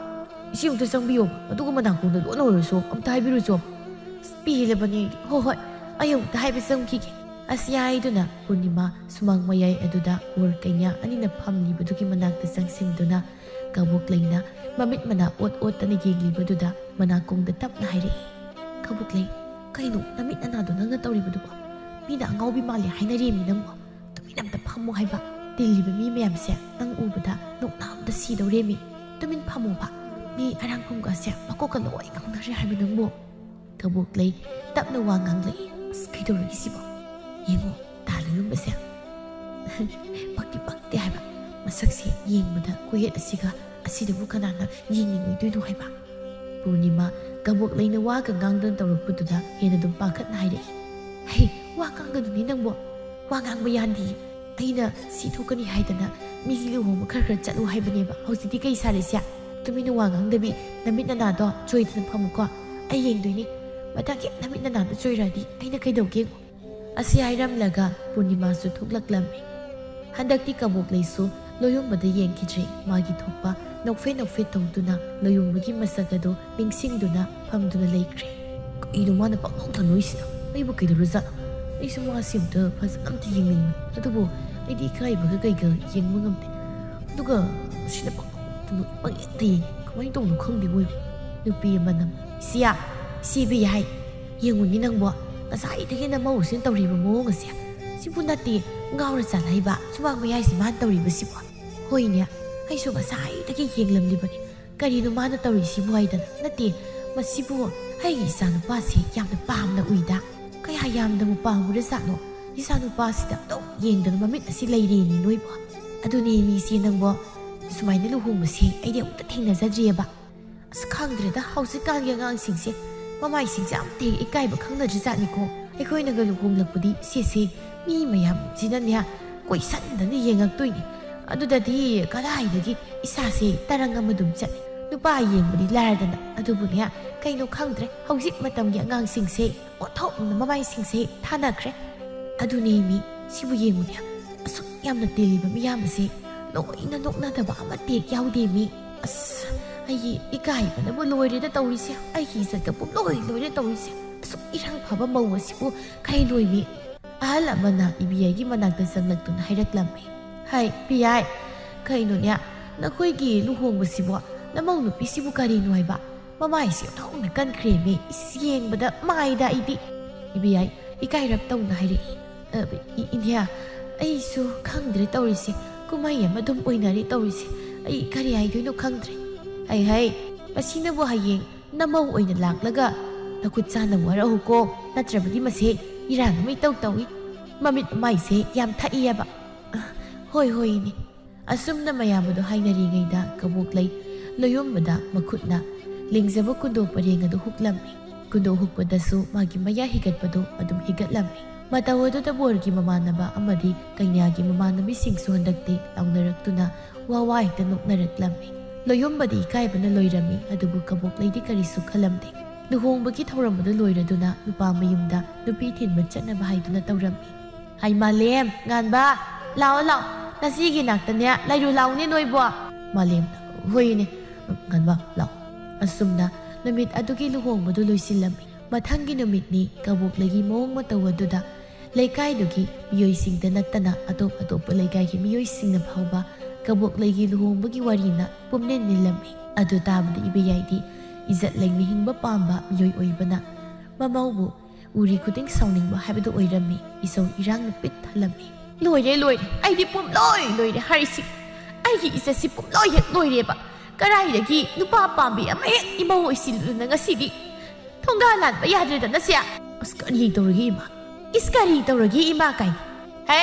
ꯏꯆꯦ ꯑꯃꯨꯛꯇ ꯆꯪꯕꯤꯌꯣ꯫ ꯑꯗꯨꯒ ꯃꯅꯥꯀꯣꯡꯗ ꯂꯣꯟꯅ ꯑꯣꯏꯔꯁꯨ ꯑꯝꯇ ꯍꯥꯏꯕꯤꯔꯨꯆꯣ꯫ ꯑꯁ, ꯄꯦꯜꯂꯕꯅꯦ ꯑꯩꯗꯤ꯫ ꯍꯣꯏ, ꯍꯣꯏ, ꯑꯩ ꯑꯃꯨꯛꯇ ꯍꯥꯏꯕ ꯆꯪꯈꯤꯒꯦ꯫" ꯑꯁꯤ ꯍꯥꯏꯗꯨꯅ ꯄꯨꯔꯅꯤꯃꯥ ꯁꯨꯃꯥꯡ ꯃꯌꯥꯏ ꯑꯗꯨꯗ ꯕꯣꯔ ꯀꯩꯅꯥ ꯑꯅꯤꯅ ꯐꯝꯂꯤꯕꯗꯨꯒꯤ ꯃꯅꯥꯛꯇ ꯆꯪꯁꯤꯟꯗꯨꯅ ꯀꯕꯣꯛꯂꯩꯅ ꯃꯃꯤꯠ ꯃꯅꯥ ꯑꯣꯠ ꯑꯣꯠꯇꯅ ꯌꯦꯡꯂꯤꯕꯗꯨꯗ ꯃꯅꯥꯀꯣꯡꯗ ꯇꯞꯅ ꯍꯥꯏꯔꯛꯏ, "ꯀꯕꯣꯛꯂꯩ, ꯀꯩꯅꯣ ꯅꯃꯤꯠ ꯅꯅꯥꯗꯣ ꯅꯪꯅ ꯇꯧꯔꯤꯕꯗꯨꯕꯣ? ꯃꯤꯅ ꯑꯉꯥꯎꯕꯤ ꯃꯥꯜꯂꯦ ꯍꯥꯏꯅꯔꯦꯃꯤ ꯅꯪꯕꯣ꯫ ꯇꯨꯃꯤꯟ ꯑꯝꯇ ꯐꯝꯃꯣ ꯍꯥꯏꯕ꯫ ꯇꯤꯜꯂꯤꯕ ꯃꯤ ꯃꯌꯥꯝꯁꯦ ꯅꯪ ꯎꯕꯗ ꯅꯣꯛꯅꯕꯗ ꯁꯤꯗꯧꯔꯦꯃꯤ꯫ ꯇꯨꯃꯤꯟ ꯐꯝꯃꯣꯕ꯫ ꯃꯤ ꯑꯔꯥꯡꯐꯝꯒꯁꯦ ꯃꯀꯣꯛꯀ ꯂꯣꯏ ꯉꯥꯎꯅꯔꯦ ꯍꯥꯏꯕ ꯅꯪꯕꯣ꯫" ꯀꯕꯣꯛꯂꯩ ꯇꯞꯅ ꯋꯥ ꯉꯥꯡꯂꯛꯏ, "ꯑꯁ, ꯀꯩꯗꯧꯔꯒꯦ ꯁꯤꯕꯣ? ꯌꯦꯡꯉꯣ, ꯇꯥ ꯂꯣꯏꯌꯨꯝꯕꯁꯦ ꯄꯛꯇꯤ ꯄꯛꯇꯦ ꯍꯥꯏꯕ꯫ ꯃꯁꯛꯁꯦ ꯌꯦꯡꯕꯗ ꯀꯣꯌꯦꯠ ꯑꯁꯤꯒ ꯑꯁꯤꯗꯕꯨ ꯀꯅꯥꯅ ꯌꯦꯡꯅꯤꯡꯉꯣꯏꯗꯣꯏꯅꯣ ꯍꯥꯏꯕ?" ꯄꯨꯔꯅꯤꯃꯥ ꯀꯕꯣꯛꯂꯩꯅ ꯋꯥꯒ ꯉꯥꯡꯗꯅ ꯇꯧꯔꯛꯄꯗꯨꯗ ꯍꯦꯟꯅ ꯑꯗꯨꯝ ꯄꯥꯈꯠꯅ ꯍꯥꯏꯔꯛꯏ, "ꯍꯩ, ꯋꯥ ꯉꯥꯡꯒꯅꯨꯅꯦ ꯅꯪꯕꯣ꯫ ꯋꯥ ꯉꯥꯡꯕ ꯌꯥꯗꯤꯌꯦ꯫ ꯑꯩꯅ ꯁꯤ ꯊꯣꯛꯀꯅꯤ ꯍꯥꯏꯗꯅ ꯃꯤꯒꯤ ꯂꯨꯍꯣꯡꯕ ꯈꯔ ꯈꯔ ꯆꯠꯂꯨ ꯍꯥꯏꯕꯅꯦꯕ꯫ ꯍꯧꯖꯤꯛꯇꯤ ꯀꯩ ꯁꯥꯔꯦꯁꯦ? ꯇꯨꯃꯤꯟꯅ ꯋꯥ ꯉꯥꯡꯗꯕꯤ ꯅꯃꯤꯠ ꯅꯅꯥꯗꯣ ꯆꯣꯏꯗꯅ ꯐꯝꯃꯨꯀꯣ꯫ ꯑꯩ ꯌꯦꯡꯗꯣꯏꯅꯤ꯫ ꯃꯊꯪꯒꯤ ꯅꯃꯤꯠ ꯅꯅꯥꯗꯣ ꯆꯣꯏꯔꯛꯑꯗꯤ ꯑꯩꯅ ꯀꯩꯗꯧꯒꯦ?" ꯑꯁꯤ ꯍꯥꯏꯔꯝꯂꯒ ꯄꯨꯔꯅꯤꯃꯥꯁꯨ ꯊꯣꯛꯂꯛꯂꯝꯃꯤ꯫ ꯍꯟꯗꯛꯇꯤ ꯀꯕꯣꯛꯂꯩꯁꯨ ꯂꯣꯌꯨꯝꯕꯗ ꯌꯦꯡꯈꯤꯗ꯭ꯔꯦ꯫ ꯃꯥꯒꯤ ꯊꯣꯛꯄ ꯅꯣꯛꯐꯦ ꯅꯣꯛꯐꯦ ꯇꯧꯗꯨꯅ ꯂꯣꯌꯨꯝꯕꯒꯤ ꯃꯁꯛ ꯑꯗꯨ ꯅꯤꯡꯁꯤꯡꯗꯨꯅ ꯐꯝꯗꯨꯅ ꯂꯩꯈ꯭ꯔꯦ꯫ ꯀꯩꯅꯣ ꯃꯥꯅ ꯄꯪꯅꯣꯛꯇ ꯅꯣꯛꯏꯁꯤꯅ? ꯑꯩꯕꯨ ꯀꯩꯗꯧꯔꯖꯥꯠꯅꯣ? ꯑꯩꯁꯨ ꯃꯥꯁꯤ ꯑꯝꯇ ꯐꯖꯅ ꯑꯝꯇ ꯌꯦꯡꯅꯤꯡꯕꯅꯤ꯫ ꯑꯗꯨꯕꯨ ꯑꯩꯗꯤ ꯏꯀꯥꯏꯕꯒ ꯀꯩꯒ ꯌꯦꯡꯕ ꯉꯝꯗꯦ꯫ ꯑꯗꯨꯒ ꯁꯤꯅ ꯄꯪꯅꯣꯛꯇ ꯅꯣꯛꯏ, ꯄꯪꯌꯦꯡꯗ ꯌꯦꯡꯉꯤ꯫ ꯀꯃꯥꯏꯅ ꯇꯧꯅꯣ ꯈꯪꯗꯦ ꯃꯣꯏꯕꯨ꯫ ꯅꯨꯄꯤ ꯑꯃꯅ, "ꯁꯤꯌꯥ, ꯁꯤꯕꯤ ꯍꯥꯏ, ꯌꯦꯡꯉꯨꯅꯤ ꯅꯪꯕꯣ, ꯉꯁꯥꯏꯗꯒꯤ ꯅꯃꯧꯁꯤꯅ ꯇꯧꯔꯤꯕ ꯃꯑꯣꯡ ꯑꯁꯦ꯫ ꯁꯤꯕꯨ ꯅꯠꯇꯦ, ꯉꯥꯎꯔ ꯆꯥꯟꯅꯩꯕ ꯁꯨꯃꯥꯡ ꯃꯌꯥꯏꯁꯤ ꯃꯥꯅ ꯇꯧꯔꯤꯕꯁꯤꯕꯣ꯫ ꯍꯣꯏꯅꯦ, ꯑꯩꯁꯨ ꯉꯁꯥꯏꯗꯒꯤ ꯌꯦꯡꯂꯝꯂꯤꯕꯅꯤ꯫ ꯀꯔꯤꯅꯣ ꯃꯥꯅ ꯇꯧꯔꯤꯁꯤꯕꯨ ꯍꯥꯏꯗꯅ꯫ ꯅꯠꯇꯦ, ꯃꯁꯤꯕꯨ ꯑꯩꯒꯤ ꯏꯆꯥꯅꯨꯄꯥꯁꯦ ꯌꯥꯝꯅ ꯄꯥꯝꯅ ꯎꯏꯗ꯫ ꯀꯌꯥ ꯌꯥꯝꯅꯕꯨ ꯄꯥꯝꯃꯨꯔꯖꯥꯠꯅꯣ? ꯏꯆꯥꯅꯨꯄꯥꯁꯤꯗ ꯑꯗꯨꯝ ꯌꯦꯡꯗꯅ ꯃꯃꯤꯠ ꯑꯁꯤ ꯂꯩꯔꯦꯅꯦ ꯅꯣꯏꯕꯣ꯫ ꯑꯗꯨꯅꯦ ꯃꯤꯁꯦ ꯅꯪꯕꯣ, ꯁꯨꯃꯥꯏꯅ ꯂꯨꯍꯣꯡꯕꯁꯦ ꯑꯩꯗꯤ ꯑꯃꯨꯛꯇ ꯊꯦꯡꯅꯖꯗ꯭ꯔꯤꯑꯕ꯫ ꯑꯁ, ꯈꯪꯗ꯭ꯔꯦꯗ, ꯍꯧꯖꯤꯛꯀꯥꯟꯒꯤ ꯑꯉꯥꯡꯁꯤꯡꯁꯦ ꯃꯃꯥꯏꯁꯤꯡꯁꯦ ꯑꯝꯇ ꯍꯦꯛ ꯏꯀꯥꯏꯕ ꯈꯪꯅꯗ꯭ꯔꯖꯥꯠꯅꯤꯀꯣ꯫ ꯑꯩꯈꯣꯏꯅꯒ ꯂꯨꯍꯣꯡꯂꯛꯄꯗꯤ ꯁꯦꯁꯦ ꯃꯤ ꯃꯌꯥꯝꯁꯤꯅꯅꯦ ꯀꯣꯏꯁꯟꯗꯅ ꯌꯦꯡꯉꯛꯇꯣꯏꯅꯤ꯫ ꯑꯗꯨꯗꯗꯤ ꯀꯗꯥꯏꯗꯒꯤ ꯏꯁꯥꯁꯦ ꯇꯔꯪ ꯑꯃꯗꯨꯝ ꯆꯠꯂꯤ꯫ ꯅꯨꯄꯥ ꯌꯦꯡꯕꯗꯤ ꯂꯥꯏꯔꯗꯅ꯫ ꯑꯗꯨꯕꯨꯅꯦ, ꯀꯩꯅꯣ ꯈꯪꯗ꯭ꯔꯦ, ꯍꯧꯖꯤꯛ ꯃꯇꯝꯒꯤ ꯑꯉꯥꯡꯁꯤꯡꯁꯦ ꯑꯣꯟꯊꯣꯛꯅ ꯃꯃꯥꯏꯁꯤꯡꯁꯦ ꯊꯥꯅꯈ꯭ꯔꯦ꯫ ꯑꯗꯨꯅꯦ ꯃꯤ, ꯁꯤꯕꯨ ꯌꯦꯡꯉꯨꯅꯦ, ꯑꯁꯨꯛ ꯌꯥꯝꯅ ꯇꯤꯜꯂꯤꯕ ꯃꯤꯌꯥꯝ ꯑꯁꯦ ꯂꯣꯏꯅ ꯅꯣꯛꯅꯗꯕ ꯑꯃꯠꯇ ꯍꯦꯛ ꯌꯥꯎꯗꯦ ꯃꯤ꯫ ꯑꯁ, ꯑꯩꯒꯤ ꯏꯀꯥꯏꯕꯅꯕꯨ ꯂꯣꯏꯔꯦꯗ ꯇꯧꯔꯤꯁꯦ, ꯑꯩꯒꯤ ꯏꯖꯠꯀ ꯄꯨꯝꯂꯣꯏ ꯂꯣꯏꯔꯦ ꯇꯧꯔꯤꯁꯦ꯫ ꯑꯁꯨꯛ ꯏꯔꯥꯡ ꯐꯕ ꯃꯧ ꯑꯁꯤꯕꯨ ꯀꯩꯅꯣ ꯃꯤ꯫ ꯑꯍꯜ ꯑꯃꯅ ꯏꯕꯦꯌꯥꯏꯒꯤ ꯃꯅꯥꯛꯇ ꯆꯪꯂꯛꯇꯨꯅ ꯍꯥꯏꯔꯛꯂꯝꯃꯤ꯫ "ꯍꯥꯏ ꯏꯕꯦꯌꯥꯏ, ꯀꯩꯅꯣꯅꯦ, ꯅꯈꯣꯏꯒꯤ ꯂꯨꯍꯣꯡꯕꯁꯤꯕꯣ, ꯅꯃꯧ ꯅꯨꯄꯤꯁꯤꯕꯨ ꯀꯔꯤꯅꯣ ꯍꯥꯏꯕ? ꯃꯃꯥꯏꯁꯤ ꯑꯣꯟꯊꯣꯛꯅ ꯀꯟꯈ꯭ꯔꯦꯃꯤ, ꯏꯁ, ꯌꯦꯡꯕꯗ ꯃꯥꯏꯗ ꯑꯩꯗꯤ꯫" ꯏꯕꯦꯌꯥꯏ ꯏꯀꯥꯏꯔꯞ ꯇꯧꯅ ꯍꯥꯏꯔꯛꯏ꯫ "ꯑ, ꯏ-, ꯏꯅꯦ, ꯑꯩꯁꯨ ꯈꯪꯗ꯭ꯔꯦ ꯇꯧꯔꯤꯁꯦ, ꯀꯨꯝꯍꯩ ꯑꯃ ꯑꯗꯨꯝ ꯑꯣꯏꯅꯔꯦ ꯇꯧꯔꯤꯁꯦ, ꯑꯩ ꯀꯔꯤ ꯍꯥꯏꯗꯣꯏꯅꯣ ꯈꯪꯗ꯭ꯔꯦ꯫ ꯍꯩ ꯍꯩ, ꯃꯁꯤꯅꯕꯨ ꯍꯌꯦꯡ ꯅꯃꯧ ꯑꯣꯏꯅ ꯂꯥꯛꯂꯒ ꯅꯈꯨꯠ ꯆꯥꯅ ꯋꯥꯔꯛꯎꯀꯣ, ꯅꯠꯇ꯭ꯔꯕꯗꯤ ꯃꯁꯦ ꯏꯔꯥꯡ ꯑꯃ ꯏꯇꯧ ꯇꯧꯏ, ꯃꯃꯤꯠ ꯃꯃꯥꯏꯁꯦ ꯌꯥꯝ ꯊꯛꯏꯑꯕ꯫" "ꯑ, ꯍꯣꯏ ꯍꯣꯏ ꯏꯅꯦ꯫" ꯑꯁꯨꯝꯅ ꯃꯌꯥꯝ ꯑꯗꯨ ꯍꯥꯏꯅꯔꯤꯉꯩꯗ ꯀꯕꯣꯛꯂꯩ ꯂꯣꯌꯨꯝꯕꯗ ꯃꯈꯨꯠꯅ ꯂꯦꯡꯖꯕ ꯀꯨꯟꯗꯣ ꯄꯔꯦꯡ ꯑꯗꯨ ꯍꯨꯛꯂꯝꯃꯤ꯫ ꯀꯨꯟꯗꯣ ꯍꯨꯛꯄꯗꯁꯨ ꯃꯥꯒꯤ ꯃꯌꯥ ꯍꯤꯒꯠꯄꯗꯨ ꯑꯗꯨꯝ ꯍꯤꯒꯠꯂꯝꯃꯤ꯫ ꯃꯇꯧ ꯑꯗꯨꯗ ꯕꯣꯔꯒꯤ ꯃꯃꯥꯟꯅꯕ ꯑꯃꯗꯤ ꯀꯩꯅ꯭ꯌꯥꯒꯤ ꯃꯃꯥꯟꯅꯕꯤꯁꯤꯡꯁꯨ ꯍꯟꯗꯛꯇꯤ ꯂꯥꯎꯅꯔꯛꯇꯨꯅ ꯋꯥ ꯋꯥ ꯍꯦꯛꯇ ꯅꯣꯛꯅꯔꯛꯂꯝꯃꯤ꯫ ꯂꯣꯌꯨꯝꯕꯗꯤ ꯏꯀꯥꯏꯕꯅ ꯂꯣꯏꯔꯝꯃꯤ, ꯑꯗꯨꯕꯨ ꯀꯕꯣꯛꯂꯩꯗꯤ ꯀꯔꯤꯁꯨ ꯈꯜꯂꯝꯗꯦ꯫ ꯂꯨꯍꯣꯡꯕꯒꯤ ꯊꯧꯔꯝ ꯑꯗꯨ ꯂꯣꯏꯔꯗꯨꯅ ꯅꯨꯄꯥ ꯃꯌꯨꯝꯗ ꯅꯨꯄꯤ ꯊꯤꯟꯕ ꯆꯠꯅꯕ ꯍꯥꯏꯗꯨꯅ ꯇꯧꯔꯝꯃꯤ꯫ "ꯍꯥꯏ ꯃꯥꯂꯦꯝ, ꯉꯥꯟꯕ, ꯂꯥꯛꯑꯣ ꯂꯥꯛꯑꯣ, ꯅꯆꯦꯒꯤ ꯅꯥꯛꯇꯅꯦ ꯂꯩꯔꯨ ꯂꯥꯛꯎꯅꯦ ꯅꯣꯏꯕꯣ꯫" ꯃꯥꯂꯦꯝꯅ, "ꯍꯣꯏꯅꯦ, ꯉꯥꯟꯕ, ꯂꯥꯛꯑꯣ꯫" ꯑꯁꯨꯝꯅ ꯅꯨꯃꯤꯠ ꯑꯗꯨꯒꯤ ꯂꯨꯍꯣꯡꯕꯗꯨ ꯂꯣꯏꯁꯤꯜꯂꯝꯃꯤ꯫ ꯃꯊꯪꯒꯤ ꯅꯨꯃꯤꯠꯅꯤ꯫ ꯀꯕꯣꯛꯂꯩꯒꯤ ꯃꯑꯣꯡ ꯃꯇꯧ ꯑꯗꯨꯗ ꯂꯩꯀꯥꯏꯗꯨꯒꯤ ꯃꯤꯑꯣꯏꯁꯤꯡꯗ ꯅꯠꯇꯅ ꯑꯇꯣꯞ ꯑꯇꯣꯞꯄ ꯂꯩꯀꯥꯏꯒꯤ ꯃꯤꯑꯣꯏꯁꯤꯡꯅ ꯐꯥꯎꯕ ꯀꯕꯣꯛꯂꯩꯒꯤ ꯂꯨꯍꯣꯡꯕꯒꯤ ꯋꯥꯔꯤꯅ ꯄꯨꯝꯅꯤꯟ ꯅꯤꯜꯂꯝꯃꯤ꯫ ꯑꯗꯨ ꯇꯥꯕꯗ ꯏꯕꯦꯌꯥꯏꯗꯤ ꯏꯖꯠ ꯂꯩꯅ ꯍꯤꯡꯕ ꯄꯥꯝꯕ ꯃꯤꯑꯣꯏ ꯑꯣꯏꯕꯅ ꯃꯃꯧꯕꯨ ꯎꯔꯤ ꯈꯨꯗꯤꯡ ꯁꯥꯎꯅꯤꯡꯕ ꯍꯥꯏꯕꯗꯨ ꯑꯣꯏꯔꯝꯃꯤ꯫ ꯏꯁꯧ ꯏꯔꯥꯡꯅ ꯄꯤꯛ ꯊꯜꯂꯝꯃꯤ꯫ "ꯂꯣꯏꯔꯦ, ꯂꯣꯏꯔꯦ, ꯑꯩꯗꯤ ꯄꯨꯝꯂꯣꯏ ꯂꯣꯏꯔꯦ ꯍꯥꯏꯔꯤꯁꯤ꯫ ꯑꯩꯒꯤ ꯏꯖꯠꯁꯤ ꯄꯨꯝꯂꯣꯏ ꯍꯦꯛ ꯂꯣꯏꯔꯦꯕ꯫ ꯀꯗꯥꯏꯗꯒꯤ ꯅꯨꯄꯥ ꯄꯥꯝꯕꯤ ꯑꯃ ꯍꯦꯛ ꯏꯃꯧ ꯑꯣꯏꯁꯤꯜꯂꯨꯗꯅ ꯉꯁꯤꯗꯤ ꯊꯣꯡꯒꯥ ꯂꯥꯟꯕ ꯌꯥꯗ꯭ꯔꯦꯗꯅ ꯁꯦ?" "ꯑꯁ, ꯀꯔꯤ ꯇꯧꯔꯒꯦ ꯏꯃꯥ? ꯏꯁ, ꯀꯔꯤ ꯇꯧꯔꯒꯦ ꯏꯃꯥ ꯀꯥꯏꯅ? ꯍꯦ,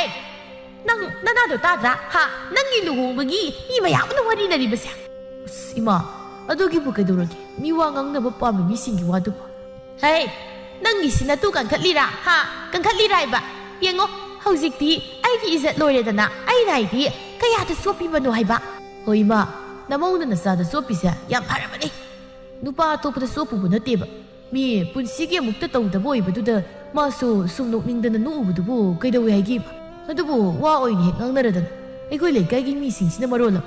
ꯅꯪ ꯅꯅꯥꯗꯣ ꯇꯥꯗ꯭ꯔꯥ? ꯍꯥ? ꯅꯪꯒꯤ ꯂꯨꯍꯣꯡꯕꯒꯤ ꯃꯤ ꯃꯌꯥꯝꯅ ꯋꯥꯔꯤꯅꯔꯤꯕꯁꯦ?" "ꯑꯁ, ꯏꯃꯥ, ꯑꯗꯨꯒꯤꯕꯨ ꯀꯩꯗꯧꯔꯒꯦ? ꯃꯤ ꯋꯥ ꯉꯥꯡꯅꯕ ꯄꯥꯝꯕ ꯃꯤꯁꯤꯡꯒꯤ ꯋꯥꯗꯨꯕꯨ?" "ꯍꯦ, ꯅꯪꯒꯤꯁꯤ ꯅꯇꯨ ꯀꯟꯈꯠꯂꯤꯔꯥ? ꯍꯥ? ꯀꯟꯈꯠꯂꯤꯔꯥ ꯍꯥꯏꯕ? ꯌꯦꯡꯉꯣ, ꯍꯧꯖꯤꯛꯇꯤ ꯑꯩꯒꯤ ꯏꯖꯠ ꯂꯣꯏꯔꯦꯗꯅ, ꯑꯩꯅ ꯍꯥꯏꯗꯤ ꯀꯌꯥꯗ ꯆꯣꯞꯄꯤꯕꯅꯣ ꯍꯥꯏꯕ?" "ꯍꯣꯏ ꯏꯃꯥ, ꯅꯃꯧꯅ ꯅꯆꯥꯗ ꯆꯣꯞꯄꯤꯁꯦ ꯌꯥꯝ ꯐꯔꯕꯅꯤ꯫ ꯅꯨꯄꯥ ꯑꯇꯣꯞꯄꯗ ꯆꯣꯞꯄꯨꯕ ꯅꯠꯇꯦꯕ꯫ ꯃꯤ ꯄꯨꯟꯁꯤꯒꯤ ꯑꯃꯨꯛꯇ ꯇꯧꯗꯕ ꯑꯣꯏꯕꯗꯨꯗ ꯃꯥꯁꯨ ꯁꯨꯝ ꯅꯣꯛꯅꯤꯡꯗꯅ ꯅꯣꯛꯎꯕꯗꯨꯕꯨ ꯀꯩꯗꯧꯋꯦ ꯍꯥꯏꯒꯦꯕ? ꯑꯗꯨꯕꯨ ꯋꯥ ꯑꯣꯏꯅ ꯍꯦꯛ ꯉꯥꯡꯅꯔꯗꯅ ꯑꯩꯈꯣꯏ ꯂꯩꯀꯥꯏꯒꯤ ꯃꯤꯁꯤꯡꯁꯤꯅ ꯃꯔꯣꯜ ꯑꯃ꯫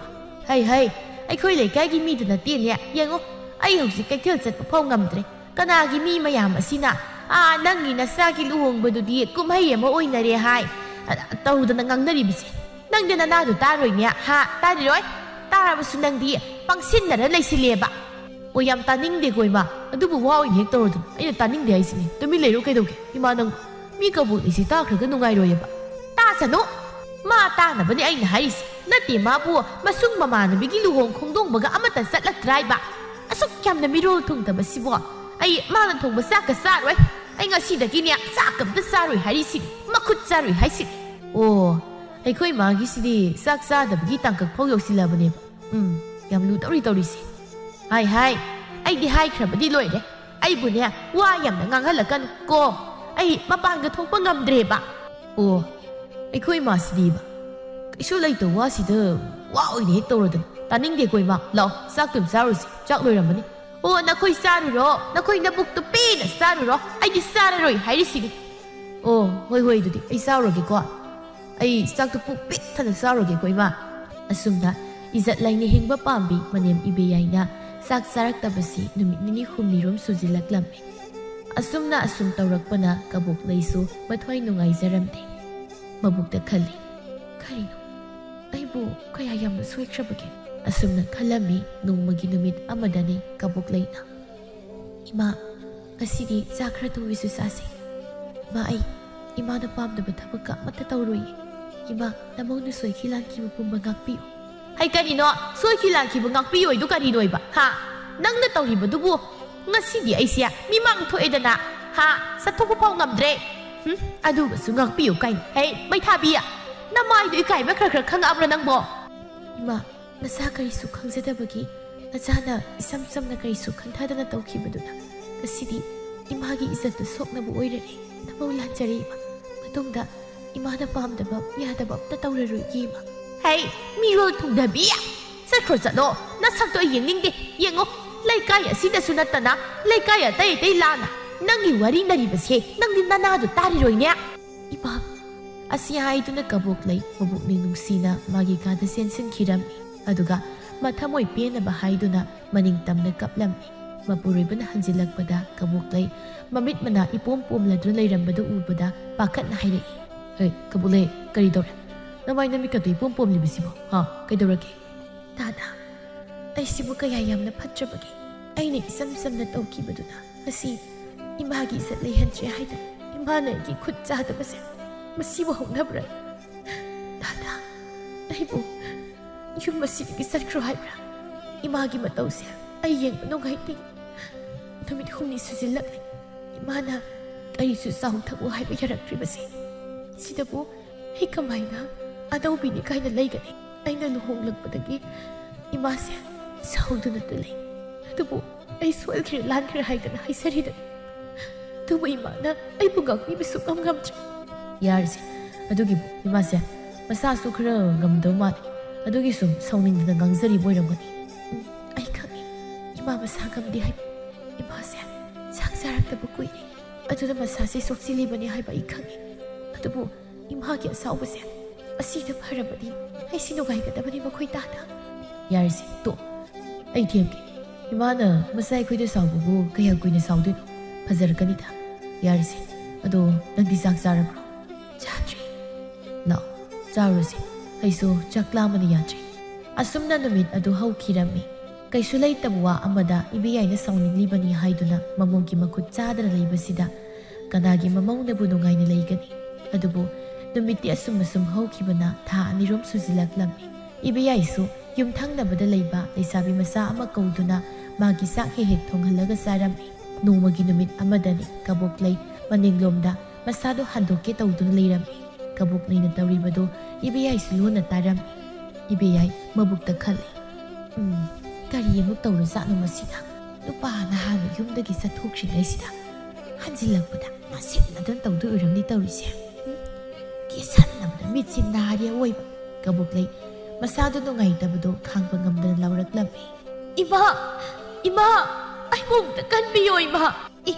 ꯍꯩ ꯍꯩ, ꯑꯩꯈꯣꯏ ꯂꯩꯀꯥꯏꯒꯤ ꯃꯤꯗ ꯅꯠꯇꯦꯅꯦ꯫ ꯌꯦꯡꯉꯣ, ꯑꯩ ꯍꯧꯖꯤꯛ ꯀꯩꯊꯦꯜ ꯆꯠꯄ ꯐꯥꯎ ꯉꯝꯗ꯭ꯔꯦ꯫ ꯀꯅꯥꯒꯤ ꯃꯤ ꯃꯌꯥꯝ ꯑꯁꯤꯅ, ꯑꯥ, ꯅꯪꯒꯤ ꯅꯆꯥꯒꯤ ꯂꯨꯍꯣꯡꯕꯗꯨꯗꯤ ꯀꯨꯝꯍꯩ ꯑꯃ ꯑꯣꯏꯅꯔꯦ ꯍꯥꯏ, ꯑ, ꯇꯧꯗꯅ ꯉꯥꯡꯅꯔꯤꯕꯁꯦ? ꯅꯪꯗꯤ ꯅꯅꯥꯗꯣ ꯇꯥꯔꯣꯏꯅꯦ, ꯍꯥ? ꯇꯥꯔꯤꯔꯣꯏ? ꯇꯥꯔꯕꯁꯨ ꯅꯪꯗꯤ ꯄꯪꯁꯤꯟꯅꯔ ꯂꯩꯁꯤꯜꯂꯦꯕ꯫ ꯑꯣ, ꯌꯥꯝ ꯇꯥꯅꯤꯡꯗꯦꯀꯣ ꯏꯃꯥ꯫ ꯑꯗꯨꯕꯨ ꯋꯥ ꯑꯣꯏꯅ ꯍꯦꯛ ꯇꯧꯔꯗꯅ꯫ ꯑꯩꯅ ꯇꯥꯅꯤꯡꯗꯦ ꯍꯥꯏꯁꯤꯅꯦ꯫ ꯇꯨꯃꯤꯟ ꯂꯩꯔꯣ ꯀꯩꯗꯧꯒꯦ? ꯏꯃꯥ, ꯅꯪ ꯃꯤ ꯀꯕꯣꯛꯂꯩꯁꯤ ꯇꯥꯈ꯭ꯔꯒ ꯅꯨꯡꯉꯥꯏꯔꯣꯏꯑꯕ꯫ ꯇꯥꯁꯅꯨ! ꯃꯥ ꯇꯥꯅꯕꯅꯦ ꯑꯩꯅ ꯍꯥꯏꯔꯤꯁꯦ꯫ ꯅꯠꯇꯦ, ꯃꯥꯕꯨ ꯃꯁꯨꯡ ꯃꯃꯥꯟꯅꯕꯤꯒꯤ ꯂꯨꯍꯣꯡ ꯈꯣꯡꯗꯣꯡꯕꯒ ꯑꯃꯠꯇ ꯆꯠꯂꯛꯇ꯭ꯔꯥꯏꯕ? ꯑꯁꯨꯛ ꯌꯥꯝꯅ ꯃꯤꯔꯣꯜ ꯊꯨꯡꯗꯕꯁꯤꯕꯣ꯫ ꯑꯩ ꯃꯥꯅ ꯊꯣꯡꯕ ꯆꯥꯛꯀ ꯆꯥꯔꯣꯏ꯫ ꯑꯩ ꯉꯁꯤꯗꯒꯤꯅꯦ ꯆꯥꯛꯀ ꯑꯝꯇ ꯆꯥꯔꯣꯏ ꯍꯥꯏꯔꯤꯁꯤꯅꯤ꯫ ꯃꯈꯨꯠ ꯆꯥꯔꯣꯏ ꯍꯥꯏꯁꯤꯅꯤ꯫ ꯑꯣ, ꯑꯩꯈꯣꯏ ꯃꯥꯒꯤꯁꯤꯗꯤ ꯆꯥꯛ ꯆꯥꯗꯕꯒꯤ ꯇꯥꯡꯀꯛ ꯐꯥꯎ ꯌꯧꯁꯤꯜꯂꯕꯅꯦꯕ꯫ ꯎꯝ, ꯌꯥꯝ ꯂꯨꯗꯧꯔꯤ ꯇꯧꯔꯤꯁꯦ꯫ ꯍꯥꯏ ꯍꯥꯏ, ꯑꯩꯗꯤ ꯍꯥꯏꯈ꯭ꯔꯕꯗꯤ ꯂꯣꯏꯔꯦ꯫ ꯑꯩꯕꯨꯅꯦ ꯋꯥ ꯌꯥꯝꯅ ꯉꯥꯡꯍꯜꯂꯛꯀꯅꯨ ꯀꯣ꯫ ꯑꯩ ꯃꯄꯥꯟꯒ ꯊꯣꯛꯄ ꯉꯝꯗ꯭ꯔꯦꯕ꯫ ꯑꯣ, ꯑꯩꯈꯣꯏ ꯏꯃꯥꯁꯤꯗꯤꯕ ꯀꯩꯁꯨ ꯂꯩꯇꯕ ꯋꯥꯁꯤꯗ ꯋꯥ ꯑꯣꯏꯅ ꯍꯦꯛ ꯇꯧꯔꯗꯅ꯫ ꯇꯥꯅꯤꯡꯗꯦꯀꯣ ꯏꯃꯥ꯫ ꯂꯥꯛꯑꯣ, ꯆꯥꯛꯇꯣ ꯑꯗꯨꯝ ꯆꯥꯔꯨꯁꯤ꯫ ꯆꯥꯛ ꯂꯣꯏꯔꯝꯃꯅꯤ꯫ ꯑꯣ, ꯅꯈꯣꯏ ꯆꯥꯔꯨꯔꯣ, ꯅꯈꯣꯏ ꯅꯕꯨꯛꯇꯨ ꯄꯦꯟꯅ ꯆꯥꯔꯨꯔꯣ꯫ ꯑꯩꯗꯤ ꯆꯥꯔꯔꯣꯏ ꯍꯥꯏꯔꯤꯁꯤꯅꯤ꯫ ꯑꯣ, ꯍꯣꯏ ꯍꯣꯏ, ꯑꯗꯨꯗꯤ ꯑꯩ ꯆꯥꯔꯨꯔꯒꯦꯀꯣ꯫ ꯑꯩ ꯆꯥꯛꯇꯨ ꯄꯨꯛ ꯄꯤꯛ ꯊꯟꯅ ꯆꯥꯔꯨꯔꯒꯦꯀꯣ ꯏꯃꯥ꯫ ꯑꯁꯨꯝꯅ ꯏꯖꯠ ꯂꯩꯅ ꯍꯤꯡꯕ ꯄꯥꯝꯕꯤ ꯃꯅꯦꯝ ꯏꯕꯦꯌꯥꯏꯅ ꯆꯥꯛ ꯆꯥꯔꯛꯇꯕꯁꯤ ꯅꯨꯃꯤꯠ ꯅꯤꯅꯤ ꯍꯨꯝꯅꯤꯔꯣꯝ ꯁꯨꯖꯤꯜꯂꯛꯂꯝꯃꯤ꯫ ꯑꯁꯨꯝꯅ ꯑꯁꯨꯝ ꯇꯧꯔꯛꯄꯅ ꯀꯕꯣꯛꯂꯩꯁꯨ ꯃꯊ꯭ꯋꯥꯏ ꯅꯨꯡꯉꯥꯏꯖꯔꯝꯗꯦ꯫ ꯃꯕꯨꯛꯇ ꯈꯜꯂꯤ, "ꯀꯔꯤꯅꯣ? ꯑꯩꯕꯨ ꯀꯌꯥ ꯌꯥꯝꯅ ꯁꯣꯏꯈ꯭ꯔꯕꯒꯦ? ꯑꯁꯨꯝꯅ ꯈꯜꯂꯝꯃꯤ꯫ ꯅꯣꯡꯃꯒꯤ ꯅꯨꯃꯤꯠ ꯑꯃꯗꯅꯤ ꯀꯕꯣꯛꯂꯩꯅ, "ꯏꯃꯥ, ꯉꯁꯤꯗꯤ ꯆꯥꯛ ꯈꯔ ꯊꯣꯡꯕꯤꯁꯨ ꯆꯥꯁꯦ꯫ ꯏꯃꯥ, ꯑꯩ ꯏꯃꯥꯅ ꯄꯥꯝꯗꯕ ꯊꯕꯛꯀ ꯑꯃꯠꯇ ꯇꯧꯔꯣꯏꯌꯦ꯫ ꯏꯃꯥ, ꯅꯃꯧꯅ ꯁꯣꯏꯈꯤ ꯂꯥꯟꯈꯤꯕ ꯄꯨꯝꯕ ꯉꯥꯛꯄꯤꯌꯨ꯫" "ꯍꯩ, ꯀꯔꯤꯅꯣ? ꯁꯣꯏꯈꯤ ꯂꯥꯟꯈꯤꯕ ꯉꯥꯛꯄꯤꯌꯣꯏꯗꯨ ꯀꯔꯤꯅꯣꯏꯕ? ꯍꯥ? ꯅꯪꯅ ꯇꯧꯔꯤꯕꯗꯨꯕꯨ? ꯉꯁꯤꯗꯤ ꯑꯩꯁꯦ ꯃꯤꯃꯥꯡ ꯊꯣꯛꯑꯦꯗꯅ, ꯍꯥ? ꯆꯠꯊꯣꯛꯄ ꯐꯥꯎ ꯉꯝꯗ꯭ꯔꯦ꯫ ꯍꯨꯝ, ꯑꯗꯨꯒꯁꯨ ꯉꯥꯛꯄꯤꯌꯨ ꯀꯥꯏꯅ꯫ ꯍꯩ, ꯃꯩꯊꯥꯕꯤ, ꯅꯃꯥꯏꯗꯣ ꯏꯀꯥꯏꯕ ꯈꯔ ꯈꯔ ꯈꯪꯉꯛꯑꯕ꯭ꯔꯥ ꯅꯪꯕꯣ?" "ꯏꯃꯥ, ꯅꯁꯥ ꯀꯔꯤꯁꯨ ꯈꯪꯖꯗꯕꯒꯤ ꯅꯆꯥꯅ ꯏꯁꯝ ꯁꯝꯅ ꯀꯔꯤꯁꯨ ꯈꯟꯊꯗꯅ ꯇꯧꯈꯤꯕꯗꯨꯅ ꯉꯁꯤꯗꯤ ꯏꯃꯥꯒꯤ ꯏꯖꯠꯇꯨ ꯁꯣꯛꯅꯕ ꯑꯣꯏꯔꯔꯦ꯫ ꯅꯃꯧ ꯂꯥꯟꯖꯔꯦ ꯏꯃꯥ꯫ ꯃꯇꯨꯡꯗ ꯏꯃꯥꯅ ꯄꯥꯝꯗꯕ ꯌꯥꯗꯕ ꯑꯝꯇ ꯇꯧꯔꯔꯣꯏꯒꯦ ꯏꯃꯥ꯫" "ꯍꯩ, ꯃꯤꯔꯣꯜ ꯊꯨꯡꯗꯕꯤ! ꯆꯠꯈ꯭ꯔꯣ ꯆꯠꯂꯣ, ꯅꯁꯛꯇꯣ ꯑꯩ ꯌꯦꯡꯅꯤꯡꯗꯦ꯫ ꯌꯦꯡꯉꯣ, ꯂꯩꯀꯥꯏ ꯑꯁꯤꯗꯁꯨ ꯅꯠꯇꯅ ꯂꯩꯀꯥꯏ ꯑꯇꯩ ꯑꯇꯩ ꯂꯥꯟꯅ ꯅꯪꯒꯤ ꯋꯥꯔꯤ ꯅꯔꯤꯕꯁꯦ ꯅꯪꯗꯤ ꯅꯅꯥꯗꯣ ꯇꯥꯔꯤꯔꯣꯏꯅꯦ꯫" "ꯏꯃꯥ!" ꯑꯁꯤ ꯍꯥꯏꯗꯨꯅ ꯀꯕꯣꯛꯂꯩ ꯃꯕꯨꯛꯅꯤꯡ ꯅꯨꯡꯁꯤꯅ ꯃꯥꯒꯤ ꯀꯥꯗ ꯆꯦꯟꯁꯤꯟꯈꯤꯔꯝꯃꯤ꯫ ꯑꯗꯨꯒ ꯃꯊꯃꯣꯏ ꯄꯦꯟꯅꯕ ꯍꯥꯏꯗꯨꯅ ꯃꯅꯤꯡ ꯇꯝꯅ ꯀꯞꯂꯝꯃꯤ꯫ ꯃꯄꯨꯔꯣꯏꯕꯅ ꯍꯟꯖꯤꯜꯂꯛꯄꯗ ꯀꯕꯣꯛꯂꯩ ꯃꯃꯤꯠ ꯃꯅꯥ ꯏꯄꯣꯝ ꯄꯣꯝꯂꯗꯨꯅ ꯂꯩꯔꯝꯕꯗꯨ ꯎꯕꯗ ꯄꯥꯈꯠꯅ ꯍꯥꯏꯔꯛꯏ, "ꯍꯦ, ꯀꯕꯣꯛꯂꯩ, ꯀꯔꯤ ꯇꯧꯔꯦ? ꯅꯃꯥꯏ ꯅꯃꯤꯠꯀꯗꯨ ꯏꯄꯣꯝ ꯄꯣꯝꯂꯤꯕꯁꯤꯕꯨ, ꯍꯥ? ꯀꯩꯗꯧꯔꯒꯦ?" "ꯇꯥꯗ, ꯑꯩꯁꯤꯕꯨ ꯀꯌꯥ ꯌꯥꯝꯅ ꯐꯠꯇ꯭ꯔꯕꯒꯦ? ꯑꯩꯅ ꯏꯆꯝ ꯆꯝꯅ ꯇꯧꯈꯤꯕꯗꯨꯅ ꯉꯁꯤ ꯏꯃꯥꯒꯤ ꯏꯖꯠ ꯂꯩꯍꯟꯗ꯭ꯔꯦ ꯍꯥꯏꯗꯨꯅ ꯏꯃꯥꯅ ꯑꯩꯒꯤ ꯈꯨꯠ ꯆꯥꯗꯕꯁꯦ ꯃꯁꯤꯕꯨ ꯍꯧꯅꯕ꯭ꯔꯥ? ꯇꯥꯗ, ꯑꯩꯕꯨ ꯌꯨꯝ ꯑꯁꯤꯗꯒꯤ ꯆꯠꯈ꯭ꯔꯣ ꯍꯥꯏꯕ꯭ꯔꯥ? ꯏꯃꯥꯒꯤ ꯃꯇꯧꯁꯦ ꯑꯩ ꯌꯦꯡꯕ ꯅꯨꯡꯉꯥꯏꯇꯦ꯫ ꯅꯨꯃꯤꯠ ꯍꯨꯝꯅꯤ ꯁꯨꯖꯤꯜꯂꯛꯂꯦ ꯏꯃꯥꯅ ꯀꯔꯤꯁꯨ ꯆꯥꯎ ꯊꯛꯎ ꯍꯥꯏꯕ ꯌꯥꯔꯛꯇ꯭ꯔꯤꯕꯁꯦ꯫ ꯁꯤꯗꯕꯨ ꯑꯩ ꯀꯃꯥꯏꯅ ꯑꯅꯧꯕꯤꯅꯤ ꯀꯥꯏꯅ ꯂꯩꯒꯅꯤ? ꯑꯩꯅ ꯂꯨꯍꯣꯡꯂꯛꯄꯗꯒꯤ ꯏꯃꯥꯁꯦ ꯁꯥꯎꯗꯨꯅꯇ ꯂꯩ꯫ ꯑꯗꯨꯕꯨ ꯑꯩ ꯁꯣꯏꯈ꯭ꯔꯦ ꯂꯥꯟꯈ꯭ꯔꯦ ꯍꯥꯏꯗꯅ ꯍꯥꯏꯖꯔꯤꯗꯅ꯫ ꯑꯗꯨꯕꯨ ꯏꯃꯥꯅ ꯑꯩꯕꯨ ꯉꯥꯛꯄꯤꯕ ꯁꯨꯛꯉꯝ ꯉꯝꯗ꯭ꯔꯦ꯫" "ꯌꯥꯔꯤꯁꯦ, ꯑꯗꯨꯒꯤꯕꯨ ꯏꯃꯥꯁꯦ ꯃꯁꯥꯁꯨ ꯈꯔ ꯉꯝꯗꯕ ꯃꯥꯜꯂꯦ꯫ ꯑꯗꯨꯒꯤ ꯁꯨꯝ ꯁꯥꯎꯅꯤꯡꯗꯅ ꯉꯥꯡꯖꯔꯤꯕ ꯑꯣꯏꯔꯝꯒꯅꯤ꯫" "ꯎꯝ, ꯑꯩ ꯈꯪꯉꯤ꯫ ꯏꯃꯥ ꯃꯁꯥ ꯉꯝꯗꯦ ꯍꯥꯏꯕ꯫ ꯏꯃꯥꯁꯦ ꯆꯥꯛ ꯆꯥꯔꯛꯇꯕ ꯀꯨꯏꯔꯦ꯫ ꯑꯗꯨꯅ ꯃꯁꯥꯁꯦ ꯁꯣꯛꯆꯤꯜꯂꯤꯕꯅꯤ ꯍꯥꯏꯕ ꯑꯩ ꯈꯪꯉꯤ꯫ ꯑꯗꯨꯕꯨ ꯏꯃꯥꯒꯤ ꯑꯁꯥꯎꯕꯁꯦ ꯑꯁꯤꯗ ꯐꯔꯕꯗꯤ ꯑꯩꯁꯤ ꯅꯨꯡꯉꯥꯏꯒꯗꯕꯅꯤ ꯃꯈꯣꯏ ꯇꯥꯗ꯫" "ꯌꯥꯔꯤꯁꯦ, ꯇꯣꯛ꯫ ꯑꯩ ꯊꯦꯝꯒꯦ꯫ ꯏꯃꯥꯅ ꯃꯆꯥ ꯑꯩꯈꯣꯏꯗ ꯁꯥꯎꯕꯕꯨ ꯀꯌꯥꯝ ꯀꯨꯏꯅ ꯁꯥꯎꯗꯣꯏꯅꯣ? ꯐꯖꯔꯛꯀꯅꯤꯗ꯫ ꯌꯥꯔꯤꯁꯦ, ꯑꯗꯣ ꯅꯪꯗꯤ ꯆꯥꯛ ꯆꯥꯔꯕ꯭ꯔꯣ?" "ꯆꯥꯗ꯭ꯔꯤ꯫" "ꯂꯥꯛꯑꯣ, ꯆꯥꯔꯨꯔꯁꯦ꯫ ꯑꯩꯁꯨ ꯆꯥꯛ ꯂꯥꯝꯕꯅ ꯌꯥꯗ꯭ꯔꯦ꯫" ꯑꯁꯨꯝꯅ ꯅꯨꯃꯤꯠ ꯑꯗꯨ ꯍꯧꯈꯤꯔꯝꯃꯤ꯫ ꯀꯩꯁꯨ ꯂꯩꯇꯕ ꯋꯥ ꯑꯃꯗ ꯏꯕꯦꯌꯥꯏꯅ ꯁꯥꯎꯅꯤꯡꯂꯤꯕꯅꯤ ꯍꯥꯏꯗꯨꯅ ꯃꯃꯧꯒꯤ ꯃꯈꯨꯠ ꯆꯥꯗꯅ ꯂꯩꯕꯁꯤꯗ ꯀꯅꯥꯒꯤ ꯃꯃꯧꯅꯕꯨ ꯅꯨꯡꯉꯥꯏꯅ ꯂꯩꯒꯅꯤ? ꯑꯗꯨꯕꯨ ꯅꯨꯃꯤꯠꯇꯤ ꯑꯁꯨꯝ ꯑꯁꯨꯝ ꯍꯧꯈꯤꯕꯅ ꯊꯥ ꯑꯅꯤꯔꯣꯝ ꯁꯨꯖꯤꯜꯂꯛꯂꯝꯃꯤ꯫ ꯏꯕꯦꯌꯥꯏꯁꯨ ꯌꯨꯝꯊꯪꯅꯕꯗ ꯂꯩꯕ ꯂꯩꯁꯥꯕꯤ ꯃꯆꯥ ꯑꯃ ꯀꯧꯗꯨꯅ ꯃꯥꯒꯤ ꯆꯥꯛ ꯍꯦꯛ ꯍꯦꯛ ꯊꯣꯡꯍꯜꯂꯒ ꯆꯥꯔꯝꯃꯤ꯫ ꯅꯣꯡꯃꯒꯤ ꯅꯨꯃꯤꯠ ꯑꯃꯗꯅꯤ ꯀꯕꯣꯛꯂꯩ ꯃꯅꯤꯡꯂꯣꯝꯗ ꯃꯁꯥꯗꯨ ꯍꯟꯗꯣꯛꯀꯦ ꯇꯧꯗꯨꯅ ꯂꯩꯔꯝꯃꯤ꯫ ꯀꯕꯣꯛꯂꯩꯅ ꯇꯧꯔꯤꯕꯗꯨ ꯏꯕꯦꯌꯥꯏꯁꯨ ꯂꯣꯟꯅ ꯇꯥꯔꯝꯃꯤ꯫ ꯏꯕꯦꯌꯥꯏ ꯃꯕꯨꯛꯇ ꯈꯜꯂꯤ, "ꯎꯝ, ꯀꯔꯤ ꯑꯃꯨꯛ ꯇꯧꯔꯖꯥꯠꯅꯣ ꯃꯁꯤꯅ? ꯅꯨꯄꯥ ꯅꯍꯥꯅ ꯌꯨꯝꯗꯒꯤ ꯆꯠꯊꯣꯛꯈ꯭ꯔꯤꯉꯩꯁꯤꯗ ꯍꯟꯖꯤꯜꯂꯛꯄꯗ ꯃꯁꯤꯠꯅꯗꯨꯅ ꯇꯧꯗꯣꯏ ꯑꯣꯏꯔꯝꯅꯤ ꯇꯧꯔꯤꯁꯦ꯫ ꯎꯝ, ꯀꯦꯁꯟꯅꯕꯗ ꯃꯤꯠꯁꯤ ꯅꯥꯔꯦ ꯑꯋꯣꯏꯕ꯫" ꯀꯕꯣꯛꯂꯩ ꯃꯁꯥꯗꯨ ꯅꯨꯡꯉꯥꯏꯇꯕꯗꯨ ꯈꯥꯡꯕ ꯉꯝꯗꯅ ꯂꯥꯎꯔꯛꯂꯝꯃꯤ꯫ "ꯏꯃꯥ! ꯏꯃꯥ! ꯑꯩꯕꯨ ꯑꯝꯇ ꯀꯟꯕꯤꯌꯣ ꯏꯃꯥ!" "ꯏ,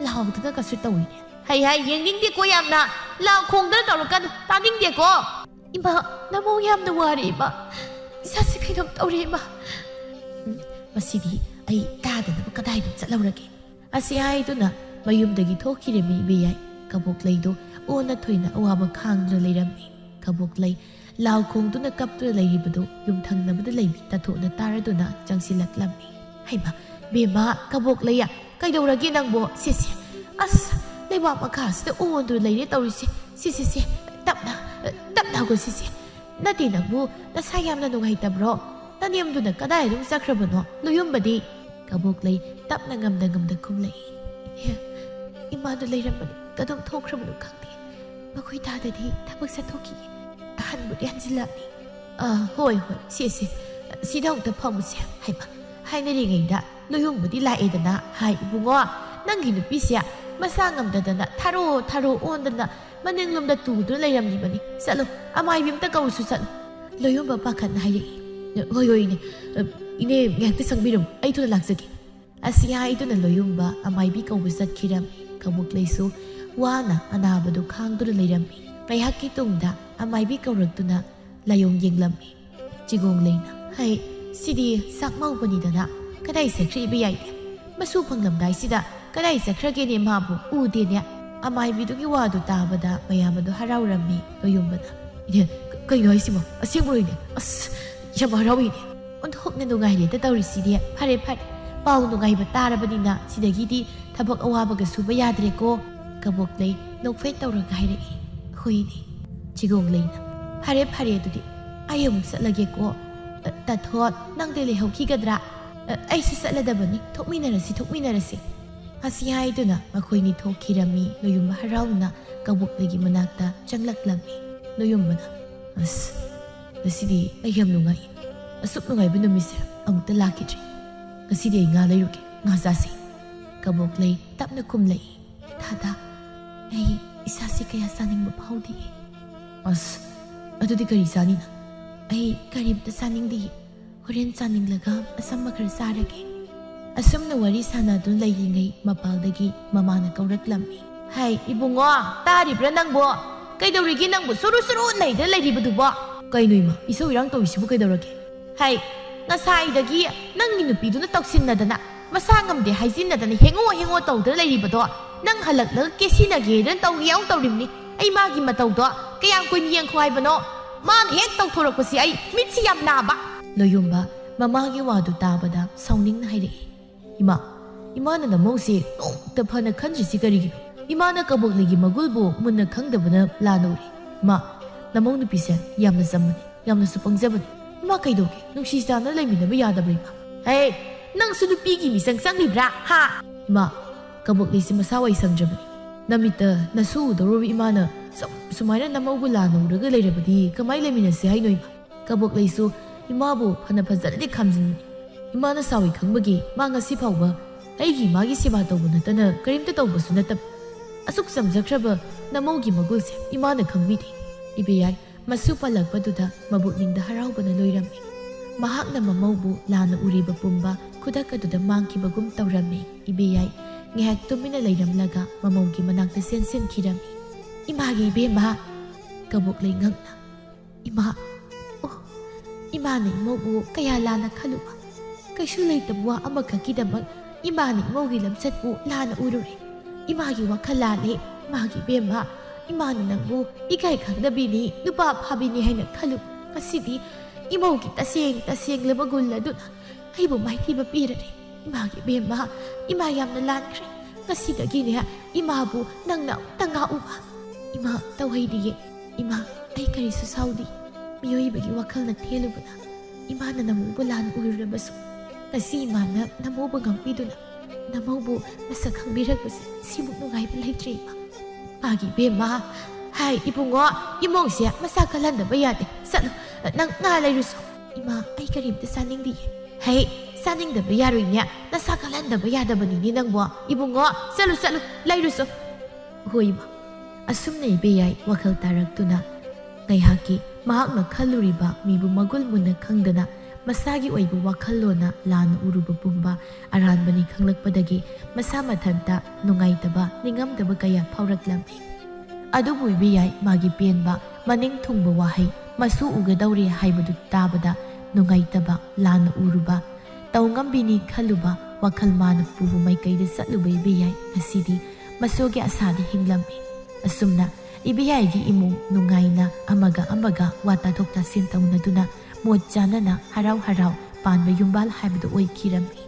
ꯂꯥꯎꯗꯅ ꯀꯁꯨ ꯇꯧꯏꯅꯦ꯫ ꯍꯩ ꯍꯩ, ꯌꯦꯡꯅꯤꯡꯗꯦꯀꯣ ꯌꯥꯝꯅ꯫ ꯂꯥꯎ ꯈꯣꯡꯗꯅ ꯇꯧꯔꯛꯀꯅꯨ, ꯇꯥꯅꯤꯡꯗꯦꯀꯣ꯫" "ꯏꯃꯥ, ꯅꯃꯧ ꯌꯥꯝꯅ ꯋꯥꯔꯦ ꯏꯃꯥ꯫ ꯏꯁꯥꯁꯦ ꯀꯩꯅꯣꯝ ꯇꯧꯔꯦ ꯏꯃꯥ꯫" "ꯎꯝ, ꯃꯁꯤꯗꯤ ꯑꯩ ꯇꯥꯗꯅꯕ ꯀꯗꯥꯏꯗ ꯆꯠꯍꯧꯔꯒꯦ?" ꯑꯁꯤ ꯍꯥꯏꯗꯨꯅ ꯃꯌꯨꯝꯗꯒꯤ ꯊꯣꯛꯈꯤꯔꯝꯃꯤ ꯏꯕꯦꯌꯥꯏ꯫ ꯀꯕꯣꯛꯂꯩꯗꯨ ꯑꯣꯟꯅ ꯊꯣꯏꯅ ꯑꯋꯥꯕ ꯈꯥꯡꯗꯨꯅ ꯂꯩꯔꯝꯃꯤ꯫ ꯀꯕꯣꯛꯂꯩ ꯂꯥꯎ ꯈꯣꯡꯗꯨꯅ ꯀꯞꯇꯨꯅ ꯂꯩꯔꯤꯕꯗꯨ ꯌꯨꯝꯊꯪꯅꯕꯗ ꯂꯩꯕꯤ ꯇꯥꯊꯣꯛꯅ ꯇꯥꯔꯗꯨꯅ ꯆꯪꯁꯤꯜꯂꯛꯂꯝꯃꯤ꯫ "ꯍꯩꯃꯥ, ꯕꯦꯝꯃ, ꯀꯕꯣꯛꯂꯩꯌꯥ, ꯀꯩꯗꯧꯔꯒꯦ ꯅꯪꯕꯣ? ꯁꯦ, ꯁꯦ, ꯑꯁ, ꯂꯩꯕꯥꯛ ꯃꯈꯥꯁꯤꯗ ꯑꯣꯟꯗꯨꯅ ꯂꯩꯔꯦ ꯇꯧꯔꯤꯁꯦ꯫ ꯁꯦ, ꯁꯦ, ꯁꯦ, ꯇꯞꯅ, ꯇꯞꯅ ꯍꯧꯒꯠꯁꯤ, ꯁꯦ꯫ ꯅꯠꯇꯦ, ꯅꯪꯕꯨ ꯅꯁꯥ ꯌꯥꯝꯅ ꯅꯨꯡꯉꯥꯏꯇꯕ꯭ꯔꯣ? ꯅꯅꯦꯝꯗꯨꯅ ꯀꯗꯥꯏ ꯑꯗꯨꯝ ꯆꯠꯈ꯭ꯔꯕꯅꯣ? ꯂꯨꯌꯨꯝꯕꯗꯤ?" ꯀꯕꯣꯛꯂꯩ ꯇꯞꯅ ꯉꯝꯗ ꯉꯝꯗ ꯈꯨꯝꯂꯛꯏ꯫ "ꯏꯍꯦ, ꯏꯃꯥꯗꯨ ꯂꯩꯔꯝꯕꯅꯤ, ꯀꯗꯣꯝ ꯊꯣꯛꯈ꯭ꯔꯕꯅꯣ ꯈꯪꯗꯦ꯫ ꯃꯈꯣꯏ ꯇꯥꯗꯗꯤ ꯊꯕꯛ ꯆꯠꯊꯣꯛꯈꯤꯌꯦ꯫ ꯑꯍꯟꯕꯨꯗꯤ ꯍꯟꯖꯤꯜꯂꯛꯑꯅꯤ꯫" "ꯑꯥ, ꯍꯣꯏ, ꯍꯣꯏ, ꯁꯦ, ꯁꯦ, ꯁꯤꯗ ꯑꯃꯨꯛꯇ ꯐꯝꯃꯨꯁꯦ꯫" ꯍꯩꯃꯥ, ꯍꯥꯏꯅꯔꯤꯉꯩꯗ ꯂꯨꯌꯨꯝꯕꯗꯤ ꯂꯥꯛꯑꯦꯗꯅ꯫ "ꯍꯥꯏ, ꯏꯕꯨꯡꯉꯣ, ꯅꯪꯒꯤ ꯅꯨꯄꯤꯁꯦ ꯃꯁꯥ ꯉꯝꯗꯗꯅ ꯊꯥꯔꯣ ꯊꯥꯔꯣ ꯑꯣꯟꯗꯅ ꯃꯅꯤꯡꯂꯣꯝꯗ ꯇꯨꯗꯨꯅ ꯂꯩꯔꯝꯂꯤꯕꯅꯤ꯫ ꯆꯠꯂꯨ, ꯑꯃꯥꯏꯕꯤ ꯑꯝꯇ ꯀꯧꯔꯨꯁꯨ ꯆꯠꯂꯨ꯫" ꯂꯨꯌꯨꯝꯕ ꯄꯥꯈꯠꯅ ꯍꯥꯏꯔꯛꯏ꯫ "ꯍꯣꯏ, ꯍꯣꯏ, ꯏꯅꯦ꯫ ꯏꯅꯦ, ꯉꯥꯏꯍꯥꯛꯇ ꯆꯪꯕꯤꯔꯝꯃꯨ, ꯑꯩ ꯊꯨꯅ ꯂꯥꯛꯆꯒꯦ꯫" ꯑꯁꯤ ꯍꯥꯏꯗꯨꯅ ꯂꯣꯌꯨꯝꯕ ꯑꯃꯥꯏꯕꯤ ꯀꯧꯕ ꯆꯠꯈꯤꯔꯝꯃꯤ꯫ ꯀꯕꯣꯛꯂꯩꯁꯨ ꯋꯥꯅ ꯑꯅꯥꯕꯗꯨ ꯈꯥꯡꯗꯨꯅ ꯂꯩꯔꯝꯃꯤ꯫ ꯉꯥꯏꯍꯥꯛꯀꯤ ꯇꯨꯡꯗ ꯑꯃꯥꯏꯕꯤ ꯀꯧꯔꯛꯇꯨꯅ ꯂꯥꯏꯑꯣꯡ ꯌꯦꯡꯂꯝꯃꯤ꯫ ꯆꯤꯒꯣꯡꯂꯩꯅ, "ꯍꯩ, ꯁꯤꯗꯤ ꯆꯥꯛꯃꯧꯕꯅꯤꯗꯅ ꯀꯗꯥꯏ ꯆꯠꯈ꯭ꯔꯦ ꯏꯕꯦꯌꯥꯏꯗꯤ? ꯃꯁꯨ ꯐꯪꯂꯝꯗꯥꯏꯁꯤꯗ ꯀꯗꯥꯏ ꯆꯠꯈ꯭ꯔꯒꯦꯅꯦ ꯃꯥꯕꯨ? ꯎꯗꯦꯅꯦ꯫" ꯑꯃꯥꯏꯕꯤꯗꯨꯒꯤ ꯋꯥꯗꯨ ꯇꯥꯕꯗ ꯃꯌꯥꯝ ꯑꯗꯨ ꯍꯔꯥꯎꯔꯝꯃꯤ꯫ ꯂꯣꯌꯨꯝꯕꯅ, "ꯏꯅꯦ, ꯀ-, ꯀꯩꯅꯣ ꯍꯥꯏꯁꯤꯕꯣ? ꯑꯁꯦꯡꯕ꯭ꯔꯣ ꯏꯅꯦ? ꯑꯁ, ꯌꯥꯝ ꯍꯔꯥꯎꯏꯅꯦ꯫ ꯑꯣꯟꯊꯣꯛꯅ ꯅꯨꯡꯉꯥꯏꯔꯦꯗ ꯇꯧꯔꯤꯁꯤꯗꯤ꯫ ꯐꯔꯦ, ꯐꯔꯦ꯫ ꯄꯥꯎ ꯅꯨꯡꯉꯥꯏꯕ ꯇꯥꯔꯕꯅꯤꯅ ꯁꯤꯗꯒꯤꯗꯤ ꯊꯕꯛ ꯑꯋꯥꯕꯒ ꯁꯨꯕ ꯌꯥꯗ꯭ꯔꯦꯀꯣ꯫ ꯀꯕꯣꯛꯂꯩ ꯅꯣꯛꯐꯦꯠ ꯇꯧꯔꯒ ꯍꯥꯏꯔꯛꯏ꯫ "ꯍꯣꯏꯅꯦ꯫" ꯆꯤꯒꯣꯡꯂꯩꯅ, "ꯐꯔꯦ, ꯐꯔꯦ, ꯑꯗꯨꯗꯤ ꯑꯩ ꯑꯃꯨꯛ ꯆꯠꯂꯒꯦꯀꯣ꯫ ꯑ, ꯇꯥꯊꯣꯠ, ꯅꯪꯗꯤ ꯂꯩꯍꯧꯈꯤꯒꯗ꯭ꯔꯥ? ꯑ, ꯑꯩꯁꯨ ꯆꯠꯂꯗꯕꯅꯤ꯫ ꯊꯣꯛꯃꯤꯟꯅꯔꯁꯤ, ꯊꯣꯛꯃꯤꯟꯅꯔꯁꯤ꯫" ꯑꯁꯤ ꯍꯥꯏꯗꯨꯅ ꯃꯈꯣꯏꯅꯤ ꯊꯣꯛꯈꯤꯔꯝꯃꯤ꯫ ꯂꯣꯌꯨꯝꯕ ꯍꯔꯥꯎꯅ ꯀꯕꯣꯛꯂꯩꯒꯤ ꯃꯅꯥꯛꯇ ꯆꯪꯂꯛꯂꯝꯃꯤ꯫ ꯂꯣꯌꯨꯝꯕꯅ, "ꯑꯁ, ꯉꯁꯤꯗꯤ ꯑꯩ ꯌꯥꯝ ꯅꯨꯡꯉꯥꯏ꯫ ꯑꯁꯨꯛ ꯅꯨꯡꯉꯥꯏꯕ ꯅꯨꯃꯤꯠꯁꯦ ꯑꯃꯨꯛꯇ ꯂꯥꯛꯈꯤꯗ꯭ꯔꯤ꯫ ꯉꯁꯤꯗꯤ ꯑꯩ ꯉꯥ ꯂꯩꯔꯨꯒꯦ, ꯉꯥ ꯆꯥꯁꯤ꯫" ꯀꯕꯣꯛꯂꯩ ꯇꯞꯅ ꯈꯨꯝꯂꯛꯏ꯫ "ꯊꯥꯗꯥ, ꯑꯩ ꯏꯁꯥꯁꯦ ꯀꯌꯥ ꯆꯥꯅꯤꯡꯕ ꯐꯥꯎꯗꯤꯌꯦ꯫" "ꯑꯁ, ꯑꯗꯨꯗꯤ ꯀꯔꯤ ꯆꯥꯅꯤꯅ?" "ꯑꯩ ꯀꯔꯤꯝꯇ ꯆꯥꯅꯤꯡꯗꯤꯌꯦ꯫ ꯍꯣꯔꯦꯟ ꯆꯥꯅꯤꯡꯂꯒ ꯑꯆꯝꯕ ꯈꯔ ꯆꯥꯔꯒꯦ꯫" ꯑꯁꯨꯝꯅ ꯋꯥꯔꯤ ꯁꯥꯟꯅꯗꯨꯅ ꯂꯩꯔꯤꯉꯩ ꯃꯄꯥꯜꯗꯒꯤ ꯃꯃꯥꯅ ꯀꯧꯔꯛꯂꯝꯃꯤ꯫ "ꯍꯥꯏ, ꯏꯕꯨꯡꯉꯣ, ꯇꯥꯔꯤꯕ꯭ꯔꯥ ꯅꯪꯕꯣ? ꯀꯩꯗꯧꯔꯤꯒꯦ ꯅꯪꯕꯨ ꯁꯨꯔꯨ ꯁꯨꯔꯨ ꯅꯩꯗ ꯂꯩꯔꯤꯕꯗꯨꯕꯣ?" "ꯀꯩꯅꯣ ꯏꯃꯥ, ꯏꯁꯧ ꯏꯔꯥꯡ ꯇꯧꯔꯤꯁꯤꯕꯨ ꯀꯩꯗꯧꯔꯒꯦ?" "ꯍꯥꯏ, ꯉꯁꯥꯏꯗꯒꯤ ꯅꯪꯒꯤ ꯅꯨꯄꯤꯗꯨꯅ ꯇꯧꯁꯤꯟꯅꯗꯅ, ꯃꯁꯥ ꯉꯝꯗꯦ ꯍꯥꯏꯖꯤꯟꯅꯗꯅ ꯍꯦꯡꯉꯣ ꯍꯦꯡꯉꯣ ꯇꯧꯗꯅ ꯂꯩꯔꯤꯕꯗꯣ, ꯅꯪ ꯍꯜꯂꯛꯂꯒ ꯀꯦꯁꯤꯟꯅꯒꯦꯗꯅ ꯇꯧꯒꯦ ꯌꯥꯎ ꯇꯧꯔꯤꯕꯅꯤ꯫ ꯑꯩ ꯃꯥꯒꯤ ꯃꯇꯧꯗꯣ ꯀꯌꯥꯝ ꯀꯨꯏꯅ ꯌꯦꯡꯈꯣ ꯍꯥꯏꯕꯅꯣ? ꯃꯥꯅ ꯍꯦꯛ ꯇꯧꯊꯣꯔꯛꯄꯁꯤ ꯑꯩ ꯃꯤꯠꯁꯤ ꯌꯥꯝ ꯅꯥꯕ꯫" ꯂꯣꯌꯨꯝꯕ ꯃꯃꯥꯒꯤ ꯋꯥꯗꯨ ꯇꯥꯕꯗ ꯁꯥꯎꯅꯤꯡꯅ ꯍꯥꯏꯔꯛꯏ꯫ "ꯏꯃꯥ, ꯏꯃꯥꯅ ꯅꯃꯧꯁꯦ ꯅꯣꯡꯇ ꯐꯅ ꯈꯟꯗ꯭ꯔꯤꯁꯤ ꯀꯔꯤꯒꯤꯅꯣ? ꯏꯃꯥꯅ ꯀꯕꯣꯛꯂꯩꯒꯤ ꯃꯒꯨꯜꯕꯨ ꯃꯨꯟꯅ ꯈꯪꯗꯕꯅ ꯂꯥꯟꯅ ꯎꯔꯦ꯫ ꯏꯃꯥ, ꯅꯃꯧ ꯅꯨꯄꯤꯁꯦ ꯌꯥꯝꯅ ꯆꯝꯕꯅꯤ, ꯌꯥꯝꯅꯁꯨ ꯄꯪꯖꯕꯅꯤ꯫ ꯏꯃꯥ, ꯀꯩꯗꯧꯒꯦ? ꯅꯨꯡꯁꯤ ꯆꯥꯟꯅ ꯂꯩꯃꯤꯟꯅꯕ ꯌꯥꯗꯕ꯭ꯔꯥ ꯏꯃꯥ?" "ꯍꯦ, ꯅꯪꯁꯨ ꯅꯨꯄꯤꯒꯤ ꯃꯤꯆꯪ ꯆꯪꯂꯤꯕ꯭ꯔꯥ? ꯍꯥ?" "ꯏꯃꯥ, ꯀꯕꯣꯛꯂꯩꯁꯤ ꯃꯁꯥ ꯋꯥꯏ ꯁꯪꯗ꯭ꯔꯕꯅꯤ꯫ ꯅꯃꯤꯠꯇ ꯅꯁꯨ ꯎꯗꯧꯔꯕ ꯏꯃꯥꯅ ꯁꯨꯝ-, ꯁꯨꯃꯥꯏꯅ ꯅꯃꯧꯕꯨ ꯂꯥꯟꯅ ꯎꯔꯒ ꯂꯩꯔꯕꯗꯤ ꯀꯃꯥꯏ ꯂꯩꯃꯤꯟꯅꯁꯤ ꯍꯥꯏꯅꯣ ꯏꯃꯥ?" ꯀꯕꯣꯛꯂꯩꯁꯨ ꯏꯃꯥꯕꯨ ꯐꯅ ꯐꯖꯅꯗꯤ ꯈꯥꯝꯖꯤꯟꯕꯅꯤ꯫ ꯏꯃꯥꯅ ꯁꯥꯎꯏ ꯈꯪꯕꯒꯤ ꯃꯥ ꯉꯁꯤ ꯐꯥꯎꯕ ꯑꯩꯒꯤ ꯏꯃꯥꯒꯤ ꯁꯦꯕꯥ ꯇꯧꯕ ꯅꯠꯇꯅ ꯀꯔꯤꯝꯇ ꯇꯧꯕꯁꯨ ꯅꯠꯇꯕ꯫ ꯑꯁꯨꯛ ꯆꯝꯖꯈ꯭ꯔꯕ ꯅꯃꯧꯒꯤ ꯃꯒꯨꯜꯁꯦ ꯏꯃꯥꯅ ꯈꯪꯕꯤꯗꯦ꯫ ꯏꯕꯦꯌꯥꯏ ꯃꯁꯨ ꯄꯜꯂꯛꯄꯗꯨꯗ ꯃꯕꯨꯛꯅꯤꯡꯗ ꯍꯔꯥꯎꯕꯅ ꯂꯣꯏꯔꯝꯃꯤ꯫ ꯃꯍꯥꯛꯅ ꯃꯃꯧꯕꯨ ꯂꯥꯟꯅ ꯎꯔꯤꯕ ꯄꯨꯝꯕ ꯈꯨꯗꯛ ꯑꯗꯨꯗ ꯃꯥꯡꯈꯤꯕꯒꯨꯝ ꯇꯧꯔꯝꯃꯤ꯫ ꯏꯕꯦꯌꯥꯏ ꯉꯥꯏꯍꯥꯛ ꯇꯨꯃꯤꯟꯅ ꯂꯩꯔꯝꯂꯒ ꯃꯃꯧꯒꯤ ꯃꯅꯥꯛꯇ ꯆꯦꯟꯁꯤꯟꯈꯤꯔꯝꯃꯤ꯫ "ꯏꯃꯥꯒꯤ ꯏꯕꯦꯝꯃ!" ꯀꯕꯣꯛꯂꯩ ꯉꯛꯅ, "ꯏꯃꯥ, ꯑꯣ, ꯏꯃꯥꯅ ꯏꯃꯧꯕꯨ ꯀꯌꯥ ꯂꯥꯟꯅ ꯈꯜꯂꯨꯕ꯫ ꯀꯩꯁꯨ ꯂꯩꯇꯕ ꯋꯥ ꯑꯃꯈꯛꯀꯤꯗꯃꯛ ꯏꯃꯥꯅ ꯏꯃꯧꯒꯤ ꯂꯝꯆꯠꯄꯨ ꯂꯥꯟꯅ ꯎꯔꯨꯔꯦ꯫ ꯏꯃꯥꯒꯤ ꯋꯥꯈꯜ ꯂꯥꯜꯂꯦ꯫ ꯏꯃꯥꯒꯤ ꯏꯕꯦꯝꯃ, ꯏꯃꯥꯅ ꯅꯪꯕꯨ ꯏꯀꯥꯏ ꯈꯪꯗꯕꯤꯅꯤ, ꯅꯨꯄꯥ ꯐꯥꯕꯤꯅꯤ ꯍꯥꯏꯅ ꯈꯜꯂꯨ꯫ ꯉꯁꯤꯗꯤ ꯏꯃꯧꯒꯤ ꯇꯁꯦꯡ ꯇꯁꯦꯡꯂꯕ ꯒꯨꯟ ꯑꯗꯨꯅ ꯑꯩꯕꯨ ꯃꯥꯏꯊꯤꯕ ꯄꯤꯔꯔꯦ꯫ ꯏꯃꯥꯒꯤ ꯏꯕꯦꯝꯃ, ꯏꯃꯥ ꯌꯥꯝꯅ ꯂꯥꯟꯈ꯭ꯔꯦ꯫ ꯉꯁꯤꯗꯒꯤꯅꯦ ꯏꯃꯥꯕꯨ ꯅꯪꯅ ꯑꯃꯨꯛꯇ ꯉꯥꯛꯎꯕ꯫ ꯏꯃꯥ, ꯇꯧꯍꯩꯗꯤꯌꯦ꯫ ꯏꯃꯥ, ꯑꯩ ꯀꯔꯤꯁꯨ ꯁꯥꯎꯗꯦ꯫ ꯃꯤꯑꯣꯏꯕꯒꯤ ꯋꯥꯈꯜꯅ ꯊꯦꯜꯂꯨꯕꯅ ꯏꯃꯥꯅ ꯅꯃꯧꯕꯨ ꯂꯥꯟ ꯎꯔꯨꯔꯕꯁꯨ, ꯉꯁꯤ ꯏꯃꯥꯅ ꯅꯃꯧꯕꯨ ꯉꯥꯛꯄꯤꯗꯨꯅ ꯅꯃꯧꯕꯨ ꯃꯁꯛ ꯈꯪꯕꯤꯔꯛꯄꯁꯦ ꯁꯤꯃꯨꯛ ꯅꯨꯡꯉꯥꯏꯕ ꯂꯩꯇ꯭ꯔꯦ ꯏꯃꯥ꯫ ꯃꯥꯒꯤ ꯏꯕꯦꯝꯃ, ꯍꯥꯏ ꯏꯕꯨꯡꯉꯣ, ꯏꯃꯧꯁꯦ ꯃꯁꯥ ꯀꯜꯍꯟꯗꯕ ꯌꯥꯗꯦ꯫ ꯆꯠꯂꯨ, ꯅꯪ ꯉꯥ ꯂꯩꯔꯨꯁꯣ꯫ ꯏꯃꯥ, ꯑꯩ ꯀꯔꯤꯝꯇ ꯆꯥꯅꯤꯡꯗꯤꯌꯦ꯫ ꯍꯩ, ꯆꯥꯅꯤꯡꯗꯕ ꯌꯥꯔꯣꯏꯅꯦ, ꯅꯁꯥ ꯀꯜꯍꯟꯗꯕ ꯌꯥꯗꯕꯅꯤꯅꯦ ꯅꯪꯕꯣ꯫ ꯏꯕꯨꯡꯉꯣ, ꯆꯠꯂꯨ ꯆꯠꯂꯨ, ꯂꯩꯔꯨꯁꯣ꯫ ꯍꯣꯏ ꯏꯃꯥ꯫ ꯑꯁꯨꯝꯅ ꯏꯕꯦꯌꯥꯏ ꯋꯥꯈꯜ ꯇꯥꯔꯛꯇꯨꯅ ꯉꯥꯏꯍꯥꯛꯀꯤ ꯃꯍꯥꯛꯅ ꯈꯜꯂꯨꯔꯤꯕ ꯃꯤꯕꯨ ꯃꯒꯨꯟ ꯃꯨꯟꯅ ꯈꯪꯗꯅ ꯃꯁꯥꯒꯤ ꯑꯣꯏꯕ ꯋꯥꯈꯜꯂꯣꯟꯅ ꯂꯥꯟꯅ ꯎꯔꯨꯕ ꯄꯨꯝꯕ ꯑꯔꯥꯟꯕꯅꯤ ꯈꯪꯂꯛꯄꯗꯒꯤ ꯃꯁꯥ ꯃꯊꯟꯇ ꯅꯨꯡꯉꯥꯏꯇꯕ, ꯅꯤꯡꯉꯝꯗꯕ ꯀꯌꯥ ꯐꯥꯎꯔꯛꯂꯝꯃꯤ꯫ ꯑꯗꯨꯕꯨ ꯏꯕꯦꯌꯥꯏ ꯃꯥꯒꯤ ꯄꯦꯟꯕ, ꯃꯅꯤꯡ ꯊꯨꯡꯕ ꯋꯥꯍꯩ, ꯃꯁꯨ ꯎꯒꯗꯧꯔꯦ ꯍꯥꯏꯕꯗꯨ ꯇꯥꯕꯗ ꯅꯨꯡꯉꯥꯏꯇꯕ, ꯂꯥꯟꯅ ꯎꯔꯨꯕ, ꯇꯧꯉꯝꯕꯤꯅꯤ ꯈꯜꯂꯨꯕ ꯋꯥꯈꯜ ꯃꯥꯅ ꯄꯨꯕ ꯃꯥꯏꯀꯩꯗ ꯆꯠꯂꯨꯕ ꯏꯕꯦꯌꯥꯏ ꯉꯁꯤꯗꯤ ꯃꯁꯨꯒꯤ ꯑꯁꯥꯗ ꯍꯤꯡꯂꯝꯃꯤ꯫ ꯑꯁꯨꯝꯅ ꯏꯕꯦꯌꯥꯏꯒꯤ ꯏꯃꯨꯡ ꯅꯨꯡꯉꯥꯏꯅ ꯑꯃꯒ ꯑꯃꯒ ꯋꯥ ꯇꯥꯊꯣꯛ ꯇꯥꯁꯤꯟ ꯇꯧꯅꯗꯨꯅ ꯃꯣꯠ ꯆꯥꯅꯅ ꯍꯔꯥꯎ ꯍꯔꯥꯎ ꯄꯥꯟꯕ ꯌꯨꯝꯕꯥꯜ ꯍꯥꯏꯕꯗꯨ ꯑꯣꯏꯈꯤꯔꯝꯃꯤ꯫